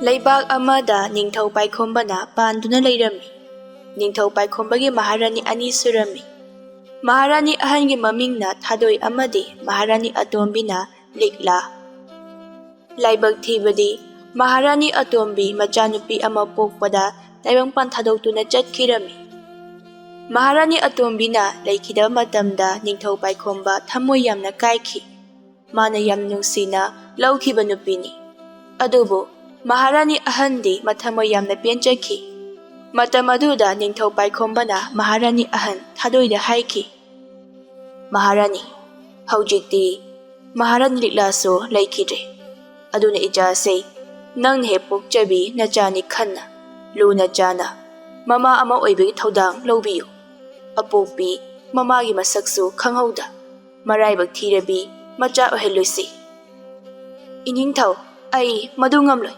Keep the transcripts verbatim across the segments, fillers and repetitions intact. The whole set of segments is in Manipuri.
ꯂꯩꯕꯥꯛ ꯑꯃꯗ ꯅꯤꯡꯊꯧ ꯄꯥꯏꯈꯣꯝꯕꯅ ꯄꯥꯟꯗꯨꯅ ꯂꯩꯔꯝꯃꯤ꯫ ꯅꯤꯡꯊꯧ ꯄꯥꯏꯈꯣꯝꯕꯒꯤ ꯃꯍꯥꯔꯥꯅꯤ ꯑꯅꯤ ꯁꯨꯔꯝꯃꯤ꯫ ꯃꯍꯥꯔꯥꯅꯤ ꯑꯍꯟꯒꯤ ꯃꯃꯤꯡꯅ ꯊꯥꯗꯣꯏ ꯑꯃꯗꯤ ꯃꯍꯥꯔꯥꯅꯤ ꯑꯇꯣꯝꯕꯤꯅ ꯂꯤꯛꯂꯥ꯫ ꯂꯥꯏꯕꯛ ꯊꯤꯕꯗꯤ, ꯃꯍꯥꯔꯥꯅꯤ ꯑꯇꯣꯝꯕꯤ ꯃꯆꯥꯅꯨꯄꯤ ꯑꯃ ꯄꯣꯛꯄꯗ ꯇꯥꯏꯕꯪꯄꯥꯟ ꯊꯥꯗꯣꯛꯇꯨꯅ ꯆꯠꯈꯤꯔꯝꯃꯤ꯫ ꯃꯍꯥꯔꯥꯅꯤ ꯑꯇꯣꯝꯕꯤꯅ ꯂꯩꯈꯤꯗꯕ ꯃꯇꯝꯗ ꯅꯤꯡꯊꯧ ꯄꯥꯏꯈꯣꯝꯕ ꯊꯃꯣꯏ ꯌꯥꯝꯅ ꯀꯥꯏꯈꯤ꯫ ꯃꯥꯅ ꯌꯥꯝ ꯅꯨꯡꯁꯤꯅ ꯂꯧꯈꯤꯕ ꯅꯨꯄꯤꯅꯤ꯫ ꯑꯗꯨꯕꯨ ꯃꯍꯥꯔꯥꯅꯤ ꯑꯍꯟꯗꯤ ꯃꯊꯃꯣꯏ ꯌꯥꯝꯅ ꯄꯦꯟꯖꯈꯤ꯫ ꯃꯇꯝ ꯑꯗꯨꯗ ꯅꯤꯡꯊꯧ ꯄꯥꯏꯈꯣꯝꯕꯅ ꯃꯍꯥꯔꯥꯅꯤ ꯑꯍꯟ ꯊꯥꯗꯣꯏꯗ ꯍꯥꯏꯈꯤ, "ꯃꯍꯥꯔꯥꯅꯤ, ꯍꯧꯖꯤꯛꯇꯤ ꯃꯍꯥꯔꯥꯅꯤ ꯂꯤꯛꯂꯥꯁꯨ ꯂꯩꯈꯤꯗ꯭ꯔꯦ꯫ ꯑꯗꯨꯅ ꯏꯆꯥꯁꯦ ꯅꯪꯅ ꯍꯦꯛ ꯄꯣꯛꯆꯕꯤ ꯅꯆꯥꯅꯤ ꯈꯟꯅ, ꯂꯨꯅ ꯆꯥꯅ ꯃꯃꯥ ꯑꯃ ꯑꯣꯏꯕꯒꯤ ꯊꯧꯗꯥꯡ ꯂꯧꯕꯤꯌꯨ꯫ ꯑꯄꯣꯛꯄꯤ ꯃꯃꯥꯒꯤ ꯃꯁꯛꯁꯨ ꯈꯪꯍꯧꯗ ꯃꯔꯥꯏꯕꯛ ꯊꯤꯔꯕꯤ ꯃꯆꯥ ꯑꯣꯏꯍꯜꯂꯨꯁꯤ꯫" "ꯏꯅꯤꯡꯊꯧ, ꯑꯩ ꯃꯗꯨ ꯉꯝꯂꯣꯏ꯫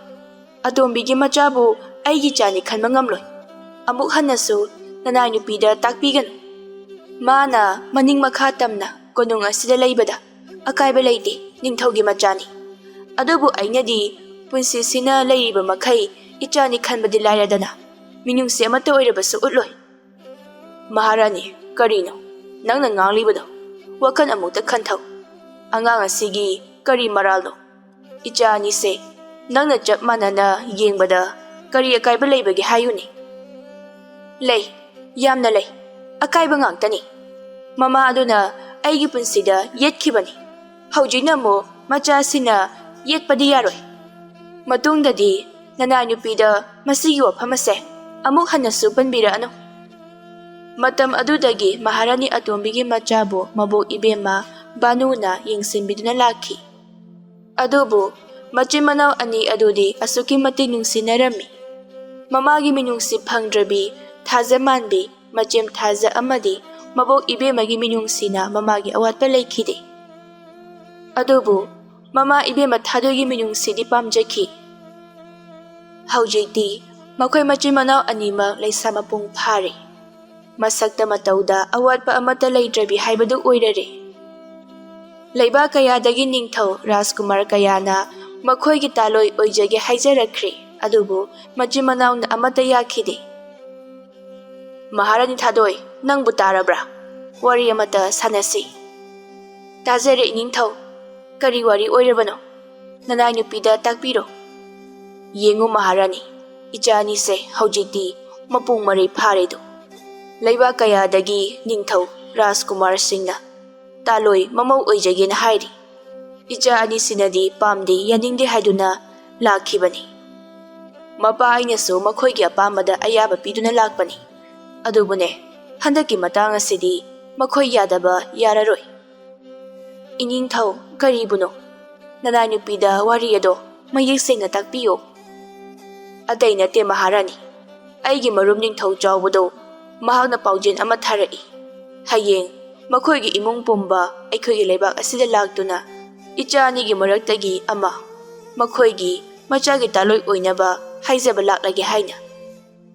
ꯑꯇꯣꯝꯕꯤꯒꯤ ꯃꯆꯥꯕꯨ ꯑꯩꯒꯤ ꯏꯆꯥꯅꯤ ꯈꯟꯕ ꯉꯝꯂꯣꯏ꯫ ꯑꯃꯨꯛ ꯍꯟꯅꯁꯨ ꯅꯅꯥꯏ ꯅꯨꯄꯤꯗ ꯇꯥꯛꯄꯤꯒꯅꯨ꯫ ꯃꯥꯅ ꯃꯅꯤꯡ ꯃꯈꯥ ꯇꯝꯅ ꯀꯣꯅꯨꯡ ꯑꯁꯤꯗ ꯂꯩꯕꯗ ꯑꯀꯥꯏꯕ ꯂꯩꯇꯦ, ꯅꯤꯡꯊꯧꯒꯤ ꯃꯆꯥꯅꯤ꯫ ꯑꯗꯨꯕꯨ ꯑꯩꯅꯗꯤ ꯄꯨꯟꯁꯤꯁꯤꯅ ꯂꯩꯔꯤꯕ ꯃꯈꯩ ꯏꯆꯥꯅꯤ ꯈꯟꯕꯗꯤ ꯂꯥꯏꯔꯗꯅ, ꯃꯤꯅꯨꯡꯁꯤ ꯑꯃꯠꯇ ꯑꯣꯏꯔꯕꯁꯨ ꯎꯠꯂꯣꯏ꯫" "ꯃꯍꯥꯔꯥꯅꯤ, ꯀꯔꯤꯅꯣ ꯅꯪꯅ ꯉꯥꯡꯂꯤꯕꯗꯣ? ꯋꯥꯈꯜ ꯑꯃꯨꯛꯇ ꯈꯟꯊꯧ꯫ ꯑꯉꯥꯡ ꯑꯁꯤꯒꯤ ꯀꯔꯤ ꯃꯔꯥꯜꯅꯣ? ꯏꯆꯥ ꯑꯅꯤꯁꯦ ꯅꯪꯅ ꯆꯞ ꯃꯥꯟꯅꯅ ꯌꯦꯡꯕꯗ ꯀꯔꯤ ꯑꯀꯥꯏꯕ ꯂꯩꯕꯒꯦ ꯍꯥꯏꯌꯨꯅꯦ?" "ꯂꯩ, ꯌꯥꯝꯅ ꯂꯩ꯫ ꯑꯀꯥꯏꯕ ꯉꯥꯛꯇꯅꯤ꯫ ꯃꯃꯥ ꯑꯗꯨꯅ ꯑꯩꯒꯤ ꯄꯨꯟꯁꯤꯗ ꯌꯦꯠꯈꯤꯕꯅꯤ꯫ ꯍꯧꯖꯤꯛꯅ ꯑꯃꯨꯛ ꯃꯆꯥꯁꯤꯅ ꯌꯦꯠꯄꯗꯤ ꯌꯥꯔꯣꯏ꯫ ꯃꯇꯨꯡꯗꯗꯤ ꯅꯅꯥꯏ ꯅꯨꯄꯤꯗ ꯃꯁꯤꯒꯤ ꯋꯥꯐꯝ ꯑꯁꯦ ꯑꯃꯨꯛ ꯍꯟꯅꯁꯨ ꯄꯟꯕꯤꯔꯛꯑꯅꯨ꯫" ꯃꯇꯝ ꯑꯗꯨꯗꯒꯤ ꯃꯍꯥꯔꯥꯅꯤ ꯑꯇꯣꯝꯕꯤꯒꯤ ꯃꯆꯥꯕꯨ ꯃꯕꯣꯛ ꯏꯕꯦꯝꯃ ꯕꯥꯅꯨꯅ ꯌꯦꯡꯁꯤꯟꯕꯤꯗꯨꯅ ꯂꯥꯛꯈꯤ꯫ ꯑꯗꯨꯕꯨ ꯃꯆꯤꯟ ꯃꯅꯥꯎ ꯑꯅꯤ ꯑꯗꯨꯗꯤ ꯑꯁꯨꯛꯀꯤ ꯃꯇꯤꯛ ꯅꯨꯡꯁꯤꯅꯔꯝꯃꯤ꯫ ꯃꯃꯥꯒꯤ ꯃꯤꯅꯨꯡꯁꯤ ꯐꯪꯗ꯭ꯔꯕꯤ ꯊꯥꯖ ꯃꯥꯟꯕꯤ ꯃꯆꯦꯝ ꯊꯥꯖ ꯑꯃꯗꯤ ꯃꯕꯣꯛ ꯏꯕꯦꯝꯃꯒꯤ ꯃꯤꯅꯨꯡꯁꯤꯅ ꯃꯃꯥꯒꯤ ꯑꯋꯥꯠꯄ ꯂꯩꯈꯤꯗꯦ꯫ ꯑꯗꯨꯕꯨ ꯃꯃꯥ ꯏꯕꯦꯝꯃ ꯊꯥꯗꯣꯏꯒꯤ ꯃꯤꯅꯨꯡꯁꯤꯗꯤ ꯄꯥꯝꯖꯈꯤ꯫ ꯍꯧꯖꯤꯛꯇꯤ ꯃꯈꯣꯏ ꯃꯆꯤꯟ ꯃꯅꯥꯎ ꯑꯅꯤꯃꯛ ꯂꯩꯁꯥ ꯃꯄꯨꯡ ꯐꯥꯔꯦ꯫ ꯃꯁꯛꯇ ꯃꯇꯧꯗ ꯑꯋꯥꯠꯄ ꯑꯃꯠꯇ ꯂꯩꯇ꯭ꯔꯕꯤ ꯍꯥꯏꯕꯗꯨ ꯑꯣꯏꯔꯔꯦ꯫ ꯂꯩꯕꯥꯛ ꯀꯌꯥꯗꯒꯤ ꯅꯤꯡꯊꯧ ꯔꯥꯖꯀꯨꯃꯥꯔ ꯀꯌꯥꯅ ꯃꯈꯣꯏꯒꯤ ꯇꯥꯂꯣꯏ ꯑꯣꯏꯖꯒꯦ ꯍꯥꯏꯖꯔꯛꯈ꯭ꯔꯦ, ꯑꯗꯨꯕꯨ ꯃꯆꯤꯟ ꯃꯅꯥꯎꯅ ꯑꯃꯠꯇ ꯌꯥꯈꯤꯗꯦ꯫ "ꯃꯍꯥꯔꯥꯅꯤ ꯊꯥꯗꯣꯏ, ꯅꯪꯕꯨ ꯇꯥꯔꯕ꯭ꯔꯥ? ꯋꯥꯔꯤ ꯑꯃꯠꯇ ꯁꯥꯟꯅꯁꯤ꯫" "ꯇꯥꯖꯔꯦ ꯏꯅꯤꯡꯊꯧ꯫ ꯀꯔꯤ ꯋꯥꯔꯤ ꯑꯣꯏꯔꯕꯅꯣ? ꯅꯅꯥꯏ ꯅꯨꯄꯤꯗ ꯇꯥꯛꯄꯤꯔꯣ꯫" "ꯌꯦꯡꯉꯨ ꯃꯍꯥꯔꯥꯅꯤ, ꯏꯆꯥ ꯑꯅꯤꯁꯦ ꯍꯧꯖꯤꯛꯇꯤ ꯃꯄꯨꯡ ꯃꯔꯩ ꯐꯥꯔꯦꯗꯣ꯫ ꯂꯩꯕꯥꯛ ꯀꯌꯥꯗꯒꯤ ꯅꯤꯡꯊꯧ ꯔꯥꯖꯀꯨꯃꯥꯔꯁꯤꯡꯅ ꯇꯥꯂꯣꯏ ꯃꯃꯧ ꯑꯣꯏꯖꯒꯦꯅ ꯍꯥꯏꯔꯤ꯫ ꯏꯆꯥ ꯑꯅꯤꯁꯤꯅꯗꯤ ꯄꯥꯝꯗꯦ, ꯌꯥꯅꯤꯡꯗꯦ ꯍꯥꯏꯗꯨꯅ ꯂꯥꯛꯈꯤꯕꯅꯤ꯫ ꯃꯄꯥ ꯑꯩꯅꯁꯨ ꯃꯈꯣꯏꯒꯤ ꯑꯄꯥꯝꯕꯗ ꯑꯌꯥꯕ ꯄꯤꯗꯨꯅ ꯂꯥꯛꯄꯅꯤ꯫ ꯑꯗꯨꯕꯨꯅꯦ, ꯍꯟꯗꯛꯀꯤ ꯃꯇꯥꯡ ꯑꯁꯤꯗꯤ ꯃꯈꯣꯏ ꯌꯥꯗꯕ ꯌꯥꯔꯔꯣꯏ꯫" "ꯏꯅꯤꯡꯊꯧ, ꯀꯔꯤꯕꯨꯅꯣ? ꯅꯅꯥꯏ ꯅꯨꯄꯤꯗ ꯋꯥꯔꯤ ꯑꯗꯣ ꯃꯌꯦꯛ ꯁꯦꯡꯅ ꯇꯥꯛꯄꯤꯌꯨ꯫" "ꯑꯇꯩ ꯅꯠꯇꯦ ꯃꯍꯥꯔꯥꯅꯤ, ꯑꯩꯒꯤ ꯃꯔꯨꯞ ꯅꯤꯡꯊꯧ ꯆꯥꯎꯕꯗꯣ, ꯃꯍꯥꯛꯅ ꯄꯥꯎꯖꯦꯜ ꯑꯃ ꯊꯥꯔꯛꯏ꯫ ꯍꯌꯦꯡ ꯃꯈꯣꯏꯒꯤ ꯏꯃꯨꯡ ꯄꯨꯝꯕ ꯑꯩꯈꯣꯏꯒꯤ ꯂꯩꯕꯥꯛ ꯑꯁꯤꯗ ꯂꯥꯛꯇꯨꯅ ꯏꯆꯥ ꯑꯅꯤꯒꯤ ꯃꯔꯛꯇꯒꯤ ꯑꯃ ꯃꯈꯣꯏꯒꯤ ꯃꯆꯥꯒꯤ ꯇꯥꯂꯣꯏ ꯑꯣꯏꯅꯕ ꯍꯥꯏꯖꯕ ꯂꯥꯛꯂꯒꯦ ꯍꯥꯏꯅ꯫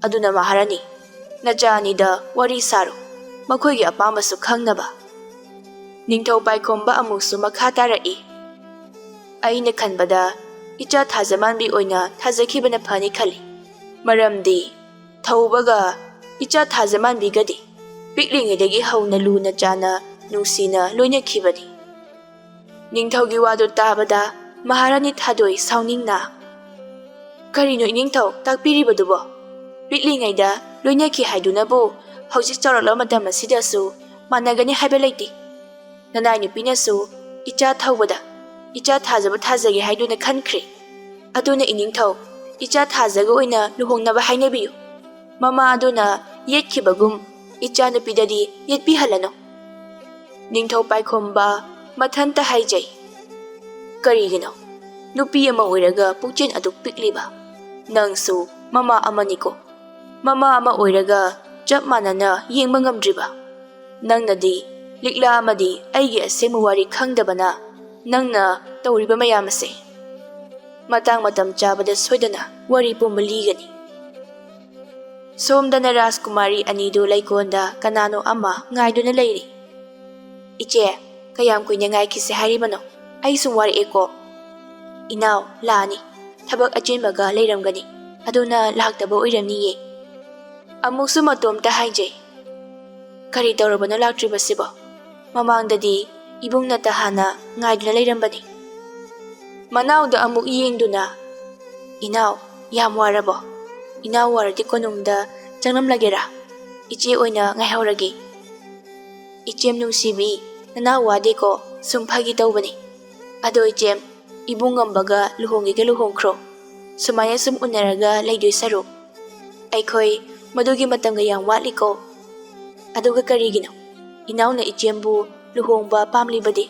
ꯑꯗꯨꯅ ꯃꯍꯥꯔꯥꯅꯤ, ꯅꯆꯥ ꯑꯅꯤꯗ ꯋꯥꯔꯤ ꯁꯥꯔꯣ, ꯃꯈꯣꯏꯒꯤ ꯑꯄꯥꯝꯕꯁꯨ ꯈꯪꯅꯕ꯫" ꯅꯤꯡꯊꯧ ꯄꯥꯏꯈꯣꯝꯕ ꯑꯃꯨꯛꯁꯨ ꯃꯈꯥ ꯇꯥꯔꯛꯏ꯫ "ꯑꯩꯅ ꯈꯟꯕꯗ ꯏꯆꯥ ꯊꯥꯖꯃꯥꯟꯕꯤ ꯑꯣꯏꯅ ꯊꯥꯖꯈꯤꯕꯅ ꯐꯅꯤ ꯈꯜꯂꯤ꯫ ꯃꯔꯝꯗꯤ ꯊꯧꯕꯒ ꯏꯆꯥ ꯊꯥꯖꯃꯥꯟꯕꯤꯒꯗꯤ ꯄꯤꯛꯂꯤꯉꯩꯗꯒꯤ ꯍꯧꯅ ꯂꯨꯅ ꯆꯥꯅ ꯅꯨꯡꯁꯤꯅ ꯂꯣꯏꯅꯈꯤꯕꯅꯤ꯫" ꯅꯤꯡꯊꯧꯒꯤ ꯋꯥꯗꯨ ꯇꯥꯕꯗ ꯃꯍꯥꯔꯥꯅꯤ ꯊꯥꯗꯣꯏ ꯁꯥꯎꯅꯤꯡꯅ, "ꯀꯔꯤꯅꯣ ꯏꯅꯤꯡꯊꯧ ꯇꯥꯛꯄꯤꯔꯤꯕꯗꯨꯕꯣ? ꯄꯤꯛꯂꯤꯉꯩꯗ ꯂꯣꯏꯅꯈꯤ ꯍꯥꯏꯗꯨꯅꯕꯨ ꯍꯧꯖꯤꯛ ꯆꯥꯎꯔꯛꯂꯕ ꯃꯇꯝ ꯑꯁꯤꯗꯁꯨ ꯃꯥꯟꯅꯒꯅꯤ ꯍꯥꯏꯕ ꯂꯩꯇꯦ꯫ ꯅꯅꯥꯏ ꯅꯨꯄꯤꯅꯁꯨ ꯏꯆꯥ ꯊꯧꯕꯗ ꯏꯆꯥ ꯊꯥꯖꯕ ꯊꯥꯖꯒꯦ ꯍꯥꯏꯗꯨꯅ ꯈꯟꯈ꯭ꯔꯦ꯫ ꯑꯗꯨꯅ ꯏꯅꯤꯡꯊꯧ, ꯏꯆꯥ ꯊꯥꯖꯒ ꯑꯣꯏꯅ ꯂꯨꯍꯣꯡꯅꯕ ꯍꯥꯏꯅꯕꯤꯌꯨ꯫ ꯃꯃꯥ ꯑꯗꯨꯅ ꯌꯦꯠꯈꯤꯕꯒꯨꯝ ꯏꯆꯥꯅꯨꯄꯤꯗꯗꯤ ꯌꯦꯠꯄꯤꯍꯜꯂꯅꯨ꯫" ꯅꯤꯡꯊꯧ ꯄꯥꯏꯈꯣꯝꯕ ꯃꯊꯟꯇ ꯍꯥꯏꯖꯩ, "ꯀꯔꯤꯒꯤꯅꯣ? ꯅꯨꯄꯤ ꯑꯃ ꯑꯣꯏꯔꯒ ꯄꯨꯛꯆꯦꯜ ꯑꯗꯨꯛ ꯄꯤꯛꯂꯤꯕ? ꯅꯪꯁꯨ ꯃꯃꯥ ꯑꯃꯅꯤꯀꯣ꯫ ꯃꯃꯥ ꯑꯃ ꯑꯣꯏꯔꯒ ꯆꯞ ꯃꯥꯟꯅꯅ ꯌꯦꯡꯕ ꯉꯝꯗ꯭ꯔꯤꯕ? ꯅꯪꯅꯗꯤ ꯂꯤꯛꯂꯥ ꯑꯃꯗꯤ ꯑꯩꯒꯤ ꯑꯁꯦꯡꯕ ꯋꯥꯔꯤ ꯈꯪꯗꯕꯅ ꯅꯪꯅ ꯇꯧꯔꯤꯕ ꯃꯌꯥꯝ ꯑꯁꯦ꯫ ꯃꯇꯥꯡ ꯃꯇꯝ ꯆꯥꯕꯗ ꯁꯣꯏꯗꯅ ꯋꯥꯔꯤ ꯄꯨꯝꯕ ꯂꯤꯒꯅꯤ꯫" ꯁꯣꯝꯗꯅ ꯔꯥꯖꯀꯨꯃꯥꯔꯤ ꯑꯅꯤꯗꯨ ꯂꯩꯀꯣꯜꯗ ꯀꯅꯥꯅꯣ ꯑꯃ ꯉꯥꯏꯗꯨꯅ ꯂꯩꯔꯤ꯫ "ꯏꯆꯦ, ꯀꯌꯥꯝ ꯀꯨꯏꯅ ꯉꯥꯏꯈꯤꯁꯦ ꯍꯥꯏꯔꯤꯕꯅꯣ? ꯑꯩ ꯁꯨꯝ ꯋꯥꯔꯛꯑꯦꯀꯣ꯫" "ꯏꯅꯥꯎ, ꯂꯥꯛꯑꯅꯤ꯫ ꯊꯕꯛ ꯑꯆꯤꯟꯕꯒ ꯂꯩꯔꯝꯒꯅꯤ꯫ ꯑꯗꯨꯅ ꯂꯥꯛꯇꯕ ꯑꯣꯏꯔꯝꯅꯤꯌꯦ꯫ ꯑꯃꯨꯛꯁꯨ ꯃꯇꯣꯝꯇ ꯍꯥꯏꯖꯩ꯫ ꯀꯔꯤ ꯇꯧꯔꯕꯅꯣ ꯂꯥꯛꯇ꯭ꯔꯤꯕꯁꯤꯕꯣ? ꯃꯃꯥꯡꯗꯗꯤ ꯏꯕꯨꯡꯅꯇ ꯍꯥꯟꯅ ꯉꯥꯏꯗꯨꯅ ꯂꯩꯔꯝꯕꯅꯤ꯫" ꯃꯅꯥꯎꯗ ꯑꯃꯨꯛ ꯌꯦꯡꯗꯨꯅ, "ꯏꯅꯥꯎ, ꯌꯥꯝ ꯋꯥꯔꯕꯣ? ꯏꯅꯥꯎ ꯋꯥꯔꯗꯤ ꯀꯣꯅꯨꯡꯗ ꯆꯪꯂꯝꯂꯒꯦꯔꯥ? ꯏꯆꯦ ꯑꯣꯏꯅ ꯉꯥꯏꯍꯧꯔꯒꯦ꯫" "ꯏꯆꯦꯝ ꯅꯨꯡꯁꯤꯕꯤ, ꯅꯅꯥꯎ ꯋꯥꯗꯦꯀꯣ, ꯁꯨꯝ ꯐꯥꯒꯤ ꯇꯧꯕꯅꯤ꯫ ꯑꯗꯣ ꯏꯆꯦꯝ, ꯏꯕꯨꯡ ꯉꯝꯕꯒ ꯂꯨꯍꯣꯡꯒꯦꯒ ꯂꯨꯍꯣꯡꯈ꯭ꯔꯣ꯫ ꯁꯨꯃꯥꯏꯅ ꯁꯨꯝ ꯎꯅꯔꯒ ꯂꯩꯗꯣꯏ ꯁꯔꯨꯛ꯫ ꯑꯩꯈꯣꯏ ꯃꯗꯨꯒꯤ ꯃꯇꯝꯒ ꯌꯥꯝ ꯋꯥꯠꯂꯤꯀꯣ꯫ ꯑꯗꯨꯒ ꯀꯔꯤꯒꯤꯅꯣ ꯏꯅꯥꯎꯅ ꯏꯆꯦꯝꯕꯨ ꯂꯨꯍꯣꯡꯕ ꯄꯥꯝꯂꯤꯕꯗꯤ?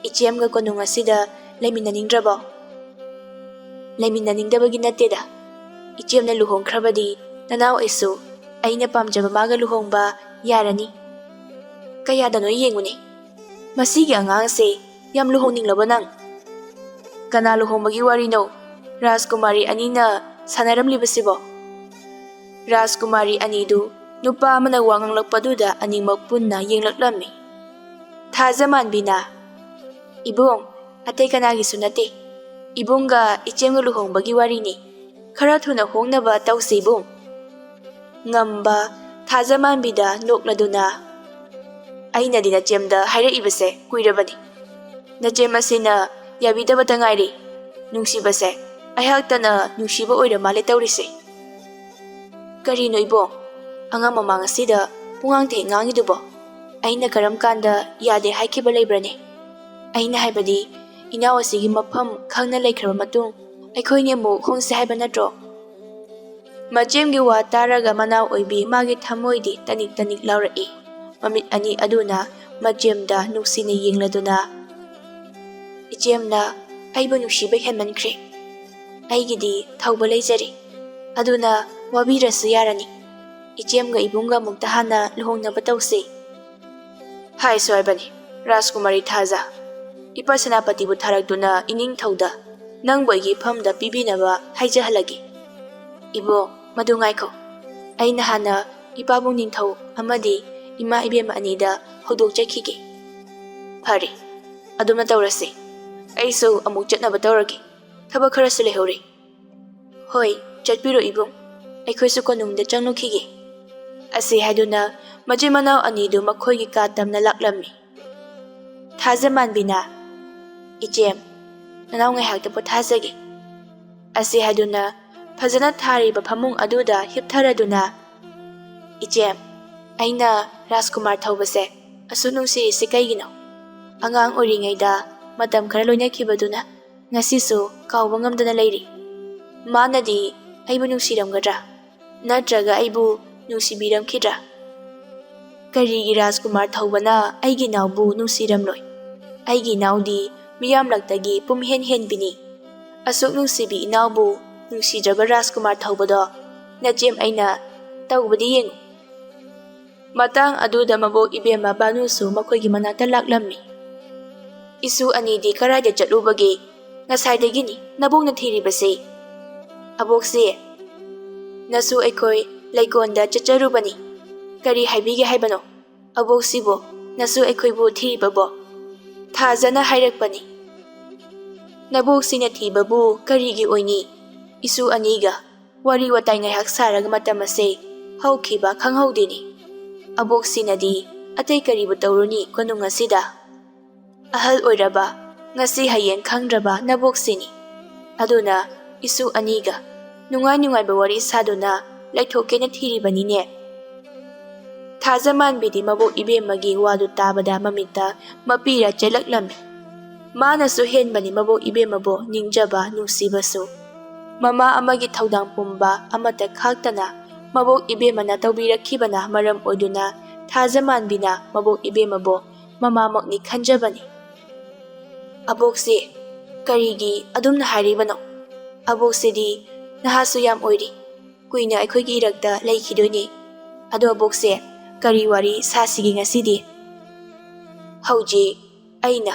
ꯏꯆꯦꯝꯒ ꯀꯣꯅꯨꯡ ꯑꯁꯤꯗ ꯂꯩꯃꯤꯟꯅꯅꯤꯡꯗ꯭ꯔꯕꯣ?" "ꯂꯩꯃꯤꯟꯅꯅꯤꯡꯗꯕꯒꯤ ꯅꯠꯇꯦꯗ꯫ ꯏꯆꯦꯝꯅ ꯂꯨꯍꯣꯡꯈ꯭ꯔꯕꯗꯤ ꯅꯅꯥꯎ ꯑꯩꯁꯨ ꯑꯩꯅ ꯄꯥꯝꯖꯕ ꯃꯥꯒ ꯂꯨꯍꯣꯡꯕ ꯌꯥꯔꯅꯤ꯫" "ꯀꯌꯥꯗꯅꯣ ꯌꯦꯡꯉꯨꯅꯦ꯫ ꯃꯁꯤꯒꯤ ꯑꯉꯥꯡꯁꯦ ꯌꯥꯝ ꯂꯨꯍꯣꯡꯅꯤꯡꯂꯕ ꯅꯪ?" "ꯀꯅꯥ ꯂꯨꯍꯣꯡꯕꯒꯤ ꯋꯥꯔꯤꯅꯣ ꯔꯥꯖꯀꯨꯃꯥꯔꯤ ꯑꯅꯤꯅ ꯁꯥꯟꯅꯔꯝꯂꯤꯕꯁꯤꯕꯣ?" ꯔꯥꯖꯀꯨꯃꯥꯔꯤ ꯑꯅꯤꯗꯨ ꯅꯨꯄꯥ ꯑꯃꯅ ꯋꯥ ꯉꯥꯡꯂꯛꯄꯗꯨꯗ ꯑꯅꯤꯃꯛ ꯄꯨꯟꯅ ꯌꯦꯡꯂꯛꯂꯝꯃꯤ꯫ ꯊꯥꯖꯃꯥꯟꯕꯤꯅ, "ꯏꯕꯨꯡ, ꯑꯇꯩ ꯀꯅꯥꯒꯤꯁꯨ ꯅꯠꯇꯦ꯫ ꯏꯕꯨꯡꯒ ꯏꯆꯦꯝꯒ ꯂꯨꯍꯣꯡꯕꯒꯤ ꯋꯥꯔꯤꯅꯤ꯫ ꯈꯔ ꯊꯨꯅ ꯍꯣꯡꯅꯕ ꯇꯧꯁꯤ ꯏꯕꯨꯡ꯫" ꯉꯝꯕ ꯊꯥꯖꯃꯥꯟꯕꯤꯗ ꯅꯣꯛꯂꯗꯨꯅ, "ꯑꯩꯅꯗꯤ ꯅꯆꯦꯝꯗ ꯍꯥꯏꯔꯛꯏꯕꯁꯦ ꯀꯨꯏꯔꯕꯅꯤ꯫ ꯅꯆꯦꯝ ꯑꯁꯤꯅ ꯌꯥꯕꯤꯗꯕꯇ ꯉꯥꯏꯔꯤ꯫ ꯅꯨꯡꯁꯤꯕꯁꯦ ꯑꯩꯍꯥꯛꯇꯅ ꯅꯨꯡꯁꯤꯕ ꯑꯣꯏꯔ ꯃꯥꯜꯂꯦ ꯇꯧꯔꯤꯁꯦ꯫" "ꯀꯔꯤꯅꯣ ꯏꯕꯣ? ꯑꯉꯥꯡ ꯃꯃꯥꯡ ꯑꯁꯤꯗ ꯄꯨꯡꯉꯥꯡꯇ ꯍꯦꯛ ꯉꯥꯡꯉꯤꯗꯨꯕꯣ? ꯑꯩꯅ ꯀꯔꯝ ꯀꯥꯟꯗ ꯌꯥꯗꯦ ꯍꯥꯏꯈꯤꯕ ꯂꯩꯕ꯭ꯔꯅꯦ? ꯑꯩꯅ ꯍꯥꯏꯕꯗꯤ, ꯏꯅꯥꯎ ꯑꯁꯤꯒꯤ ꯃꯐꯝ ꯈꯪꯅ ꯂꯩꯈ꯭ꯔꯕ ꯃꯇꯨꯡ ꯑꯩꯈꯣꯏꯅꯤ ꯑꯃꯨꯛ ꯍꯣꯡꯁꯦ ꯍꯥꯏꯕ ꯅꯠꯇ꯭ꯔꯣ?" ꯃꯆꯦꯝꯒꯤ ꯋꯥ ꯇꯥꯔꯒ ꯃꯅꯥꯎ ꯑꯣꯏꯕꯤ ꯃꯥꯒꯤ ꯊꯃꯣꯏꯗꯤ ꯇꯅꯤꯛ ꯇꯅꯤꯛ ꯂꯥꯎꯔꯛꯏ꯫ ꯃꯃꯤꯠ ꯑꯅꯤ ꯑꯗꯨꯅ ꯃꯆꯦꯝꯗ ꯅꯨꯡꯁꯤꯅ ꯌꯦꯡꯂꯗꯨꯅ, "ꯏꯆꯦꯝꯅ ꯑꯩꯕꯨ ꯅꯨꯡꯁꯤꯕ ꯍꯦꯟꯃꯟꯈ꯭ꯔꯦ꯫ ꯑꯩꯒꯤꯗꯤ ꯊꯧꯕ ꯂꯩꯖꯔꯦ꯫ ꯑꯗꯨꯅ ꯋꯥꯕꯤꯔꯁꯨ ꯌꯥꯔꯅꯤ꯫ ꯏꯆꯦꯝꯒ ꯏꯕꯨꯡꯒ ꯑꯃꯨꯛꯇ ꯍꯥꯟꯅ ꯂꯨꯍꯣꯡꯅꯕ ꯇꯧꯁꯤ꯫" "ꯍꯥꯏꯁꯨ ꯍꯥꯏꯕꯅꯤ, ꯔꯥꯖꯀꯨꯃꯥꯔꯤ ꯊꯥꯖ, ꯏꯄꯥ ꯁꯦꯅꯥꯄꯇꯤꯕꯨ ꯊꯥꯔꯛꯇꯨꯅ ꯏꯅꯤꯡꯊꯧꯗ ꯅꯪꯕꯨ ꯑꯩꯒꯤ ꯏꯐꯝꯗ ꯄꯤꯕꯤꯅꯕ ꯍꯥꯏꯖꯍꯜꯂꯒꯦ꯫" "ꯏꯕꯣ, ꯃꯗꯨ ꯉꯥꯏꯈꯣ꯫ ꯑꯩꯅ ꯍꯥꯟꯅ ꯏꯄꯥꯕꯨꯡ ꯅꯤꯡꯊꯧ ꯑꯃꯗꯤ ꯏꯃꯥ ꯏꯕꯦꯝꯃ ꯑꯅꯤꯗ ꯍꯧꯗꯣꯛꯆꯈꯤꯒꯦ꯫" "ꯐꯔꯦ, ꯑꯗꯨꯝꯅ ꯇꯧꯔꯁꯤ꯫ ꯑꯩꯁꯨ ꯑꯃꯨꯛ ꯆꯠꯅꯕ ꯇꯧꯔꯒꯦ꯫ ꯊꯕꯛ ꯈꯔꯁꯨ ꯂꯩꯍꯧꯔꯤ꯫ ꯍꯣꯏ, ꯆꯠꯄꯤꯔꯣ ꯏꯕꯨꯡ꯫ ꯑꯩꯈꯣꯏꯁꯨ ꯀꯣꯅꯨꯡꯗ ꯆꯪꯂꯨꯈꯤꯒꯦ꯫ ꯑꯁꯤ ꯍꯥꯏꯗꯨꯅ ꯃꯆꯤꯟ ꯃꯅꯥꯎ ꯑꯅꯤꯗꯨ ꯃꯈꯣꯏꯒꯤ ꯀꯥ ꯇꯝꯅ ꯂꯥꯛꯂꯝꯃꯤ꯫ ꯊꯥꯖꯃꯥꯟꯕꯤꯅ, "ꯏꯆꯦꯝ, ꯅꯅꯥꯎ ꯉꯥꯏꯍꯥꯛꯇ ꯄꯣꯊꯥꯖꯒꯦ"꯫ ꯑꯁꯤ ꯍꯥꯏꯗꯨꯅ ꯐꯖꯅ ꯊꯥꯔꯤꯕ ꯐꯃꯨꯡ ꯑꯗꯨꯗ ꯍꯤꯞꯊꯔꯗꯨꯅ, "ꯏꯆꯦꯝ, ꯑꯩꯅ ꯔꯥꯖꯀꯨꯃꯥꯔ ꯊꯧꯕꯁꯦ ꯑꯁꯨꯛ ꯅꯨꯡꯁꯤꯔꯤꯁꯤ ꯀꯩꯒꯤꯅꯣ? ꯑꯉꯥꯡ ꯑꯣꯏꯔꯤꯉꯩꯗ ꯃꯇꯝ ꯈꯔ ꯂꯣꯏꯅꯈꯤꯕꯗꯨꯅ ꯉꯁꯤꯁꯨ ꯀꯥꯎꯕ ꯉꯝꯗꯅ ꯂꯩꯔꯤ꯫ ꯃꯥꯅꯗꯤ ꯑꯩꯕꯨ ꯅꯨꯡꯁꯤꯔꯝꯒꯗ꯭ꯔꯥ? ꯅꯠꯇ꯭ꯔꯒ ꯑꯩꯕꯨ ꯅꯨꯡꯁꯤꯕꯤꯔꯝꯈꯤꯗ꯭ꯔꯥ? ꯀꯔꯤꯒꯤ ꯔꯥꯖꯀꯨꯃꯥꯔ ꯊꯧꯕꯅ ꯑꯩꯒꯤ ꯏꯅꯥꯎꯕꯨ ꯅꯨꯡꯁꯤꯔꯝꯂꯣꯏ? ꯑꯩꯒꯤ ꯏꯅꯥꯎꯗꯤ ꯃꯤꯌꯥꯝꯂꯛꯇꯒꯤ ꯄꯨꯝꯍꯦꯟ ꯍꯦꯟꯕꯤꯅꯤ꯫ ꯑꯁꯨꯛ ꯅꯨꯡꯁꯤꯕꯤ ꯏꯅꯥꯎꯕꯨ ꯅꯨꯡꯁꯤꯗ꯭ꯔꯕ ꯔꯥꯖꯀꯨꯃꯥꯔ ꯊꯧꯕꯗꯣ ꯅꯆꯦꯝ ꯑꯩꯅ ꯇꯧꯕꯗꯤ ꯌꯦꯡꯉꯨ"꯫ ꯃꯇꯥꯡ ꯑꯗꯨꯗ ꯃꯕꯣꯛ ꯏꯕꯦꯝꯃ ꯕꯥꯅꯨꯁꯨ ꯃꯈꯣꯏꯒꯤ ꯃꯅꯥꯛꯇ ꯂꯥꯛꯂꯝꯃꯤ꯫ "ꯏꯁꯨ ꯑꯅꯤꯗꯤ ꯀꯗꯥꯏꯗ ꯆꯠꯂꯨꯕꯒꯦ? ꯉꯁꯥꯏꯗꯒꯤꯅꯤ ꯅꯕꯣꯛꯅ ꯊꯤꯔꯤꯕꯁꯦ"꯫ "ꯑꯕꯣꯛꯁꯦ, ꯅꯁꯨ ꯑꯩꯈꯣꯏ ꯂꯩꯀꯣꯟꯗ ꯆꯠꯆꯔꯨꯕꯅꯤ꯫ ꯀꯔꯤ ꯍꯥꯏꯕꯤꯒꯦ ꯍꯥꯏꯕꯅꯣ?" "ꯑꯕꯣꯛꯁꯤꯕꯨ ꯅꯁꯨ ꯑꯩꯈꯣꯏꯕꯨ ꯊꯤꯔꯤꯕꯕꯣ?" ꯊꯥꯖꯅ ꯍꯥꯏꯔꯛꯄꯅꯤ꯫ "ꯅꯕꯣꯛꯁꯤꯅ ꯊꯤꯕꯕꯨ ꯀꯔꯤꯒꯤ ꯑꯣꯏꯅꯤ? ꯏꯁꯨ ꯑꯅꯤꯒ ꯋꯥꯔꯤ ꯋꯥꯇꯥꯏ ꯉꯥꯏꯍꯥꯛ ꯁꯥꯔꯒ ꯃꯇꯝ ꯑꯁꯦ ꯍꯧꯈꯤꯕ ꯈꯪꯍꯧꯗꯦꯅꯦ꯫ ꯑꯕꯣꯛꯁꯤꯅꯗꯤ ꯑꯇꯩ ꯀꯔꯤꯕꯨ ꯇꯧꯔꯨꯅꯤ ꯀꯣꯅꯨꯡ ꯑꯁꯤꯗ? ꯑꯍꯜ ꯑꯣꯏꯔꯕ, ꯉꯁꯤ ꯍꯌꯦꯡ ꯈꯪꯗ꯭ꯔꯕ ꯅꯕꯣꯛꯁꯤꯅꯤ꯫ ꯑꯗꯨꯅ ꯏꯁꯨ ꯑꯅꯤꯒ ꯅꯨꯡꯉꯥꯏ ꯅꯨꯡꯉꯥꯏꯕ ꯋꯥꯔꯤ ꯁꯥꯗꯨꯅ ꯂꯩꯊꯣꯛꯀꯦꯅ ꯊꯤꯔꯤꯕꯅꯤꯅꯦ"꯫ ꯊꯥꯖꯃꯥꯟꯕꯤꯗꯤ ꯃꯕꯣꯛ ꯏꯕꯦꯝꯃꯒꯤ ꯋꯥꯗꯨ ꯇꯥꯕꯗ ꯃꯃꯤꯠꯇ ꯃꯄꯤꯔ ꯆꯦꯜꯂꯛꯂꯝꯃꯤ꯫ ꯃꯥꯅꯁꯨ ꯍꯦꯟꯕꯅꯤ ꯃꯕꯣꯛ ꯏꯕꯦꯝꯃꯕꯨ ꯅꯤꯡꯖꯕ, ꯅꯨꯡꯁꯤꯕꯁꯨ꯫ ꯃꯃꯥ ꯑꯃꯒꯤ ꯊꯧꯗꯥꯡ ꯄꯨꯝꯕ ꯑꯃꯠꯇ ꯈꯥꯛꯇꯅ ꯃꯕꯣꯛ ꯏꯕꯦꯝꯃꯅ ꯇꯧꯕꯤꯔꯛꯈꯤꯕꯅ ꯃꯔꯝ ꯑꯣꯏꯗꯨꯅ ꯊꯥꯖꯃꯥꯟꯕꯤꯅ ꯃꯕꯣꯛ ꯏꯕꯦꯝꯃꯕꯨ ꯃꯃꯥꯃꯛꯅꯤ ꯈꯟꯖꯕꯅꯤ꯫ "ꯑꯕꯣꯛꯁꯤ, ꯀꯔꯤꯒꯤ ꯑꯗꯨꯝꯅ ꯍꯥꯏꯔꯤꯕꯅꯣ? ꯑꯕꯣꯛꯁꯤꯗꯤ ꯅꯍꯥꯁꯨ ꯌꯥꯝ ꯑꯣꯏꯔꯤ꯫ ꯀꯨꯏꯅ ꯑꯩꯈꯣꯏꯒꯤ ꯏꯔꯛꯇ ꯂꯩꯈꯤꯗꯣꯏꯅꯦ꯫ ꯑꯗꯣ ꯑꯕꯣꯛꯁꯦ, ꯀꯔꯤ ꯋꯥꯔꯤ ꯁꯥꯁꯤꯒꯦ ꯉꯁꯤꯗꯤ?" "ꯍꯧꯖꯤꯛ ꯑꯩꯅ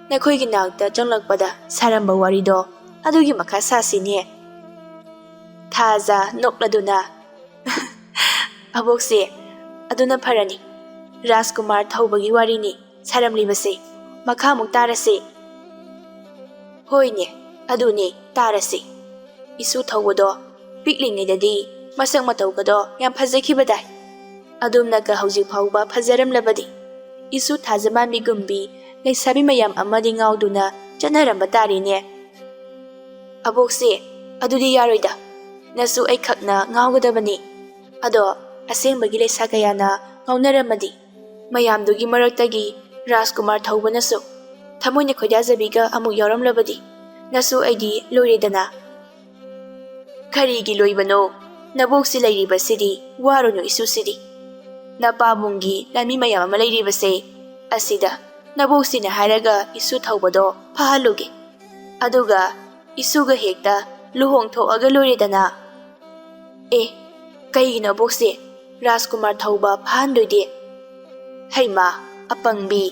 ꯅꯈꯣꯏꯒꯤ ꯅꯥꯛꯇ ꯆꯪꯂꯛꯄꯗ ꯁꯥꯔꯝꯕ ꯋꯥꯔꯤꯗꯣ, ꯑꯗꯨꯒꯤ ꯃꯈꯥ ꯁꯥꯁꯤꯅꯦ"꯫ ꯊꯥꯖ ꯅꯣꯛꯂꯗꯨꯅ, "ꯑꯕꯣꯛꯁꯦ, ꯑꯗꯨꯅ ꯐꯔꯅꯤ꯫ ꯔꯥꯖꯀꯨꯃꯥꯔ ꯊꯧꯕꯒꯤ ꯋꯥꯔꯤꯅꯤ ꯁꯥꯔꯝꯂꯤꯕꯁꯦ꯫ ꯃꯈꯥꯃꯨꯛ ꯇꯥꯔꯁꯤ"꯫ "ꯍꯣꯏꯅꯦ, ꯑꯗꯨꯅꯦ, ꯇꯥꯔꯁꯤ꯫ ꯏꯁꯨ ꯊꯧꯕꯗꯣ ꯄꯤꯛꯂꯤꯉꯩꯗꯗꯤ ꯃꯁꯛ ꯃꯇꯧꯒꯗꯣ ꯌꯥꯝ ꯐꯖꯈꯤꯕꯗꯥꯏ? ꯑꯗꯨꯝꯅꯒ ꯍꯧꯖꯤꯛ ꯐꯥꯎꯕ ꯐꯖꯔꯝꯂꯕꯗꯤ ꯏꯁꯨ ꯊꯥꯖꯃꯥꯟꯕꯤꯒꯨꯝꯕꯤ ꯂꯩꯁꯥꯕꯤ ꯃꯌꯥꯝ ꯑꯃꯗꯤ ꯉꯥꯎꯗꯨꯅ ꯆꯠꯅꯔꯝꯕ ꯇꯥꯔꯤꯅꯦ꯫" "ꯑꯕꯣꯛꯁꯦ, ꯑꯗꯨꯗꯤ ꯌꯥꯔꯣꯏꯗ꯫ ꯅꯁꯨ ꯑꯩꯈꯛꯅ ꯉꯥꯎꯒꯗꯕꯅꯤ꯫ ꯑꯗꯣ ꯑꯁꯦꯡꯕꯒꯤ ꯂꯩꯁꯥ ꯀꯌꯥꯅ ꯉꯥꯎꯅꯔꯝꯃꯗꯤ, ꯃꯌꯥꯝꯗꯨꯒꯤ ꯃꯔꯛꯇꯒꯤ ꯔꯥꯖꯀꯨꯃꯥꯔ ꯊꯧꯕꯅꯁꯨ ꯊꯃꯣꯏꯅ ꯈꯣꯏꯗꯥꯖꯕꯤꯒ ꯑꯃꯨꯛ ꯌꯥꯎꯔꯝꯂꯕꯗꯤ, ꯅꯁꯨ ꯑꯩꯗꯤ ꯂꯣꯏꯔꯦꯗꯅ꯫" "ꯀꯔꯤꯒꯤ ꯂꯣꯏꯕꯅꯣ? ꯅꯕꯣꯛꯁꯤ ꯂꯩꯔꯤꯕꯁꯤꯗꯤ ꯋꯥꯔꯨꯅꯨ ꯏꯁꯨꯁꯤꯗꯤ꯫ ꯅꯄꯥꯕꯨꯡꯒꯤ ꯂꯥꯟꯃꯤ ꯃꯌꯥꯝ ꯑꯃ ꯂꯩꯔꯤꯕꯁꯦ, ꯑꯁꯤꯗ ꯅꯕꯣꯛꯁꯤꯅ ꯍꯥꯏꯔꯒ ꯏꯁꯨ ꯊꯧꯕꯗꯣ ꯐꯥꯍꯜꯂꯨꯒꯦ꯫ ꯑꯗꯨꯒ ꯏꯁꯨꯒ ꯍꯦꯛꯇ ꯂꯨꯍꯣꯡꯊꯣꯛꯑꯒ ꯂꯣꯏꯔꯦꯗꯅ꯫" "ꯑꯦ, ꯀꯩꯒꯤꯅꯣ ꯑꯕꯣꯛꯁꯦ ꯔꯥꯖꯀꯨꯃꯥꯔ ꯊꯧꯕ ꯐꯥꯍꯟꯗꯣꯏꯗꯤ?" "ꯍꯩꯃꯥ, ꯑꯄꯪꯕꯤ,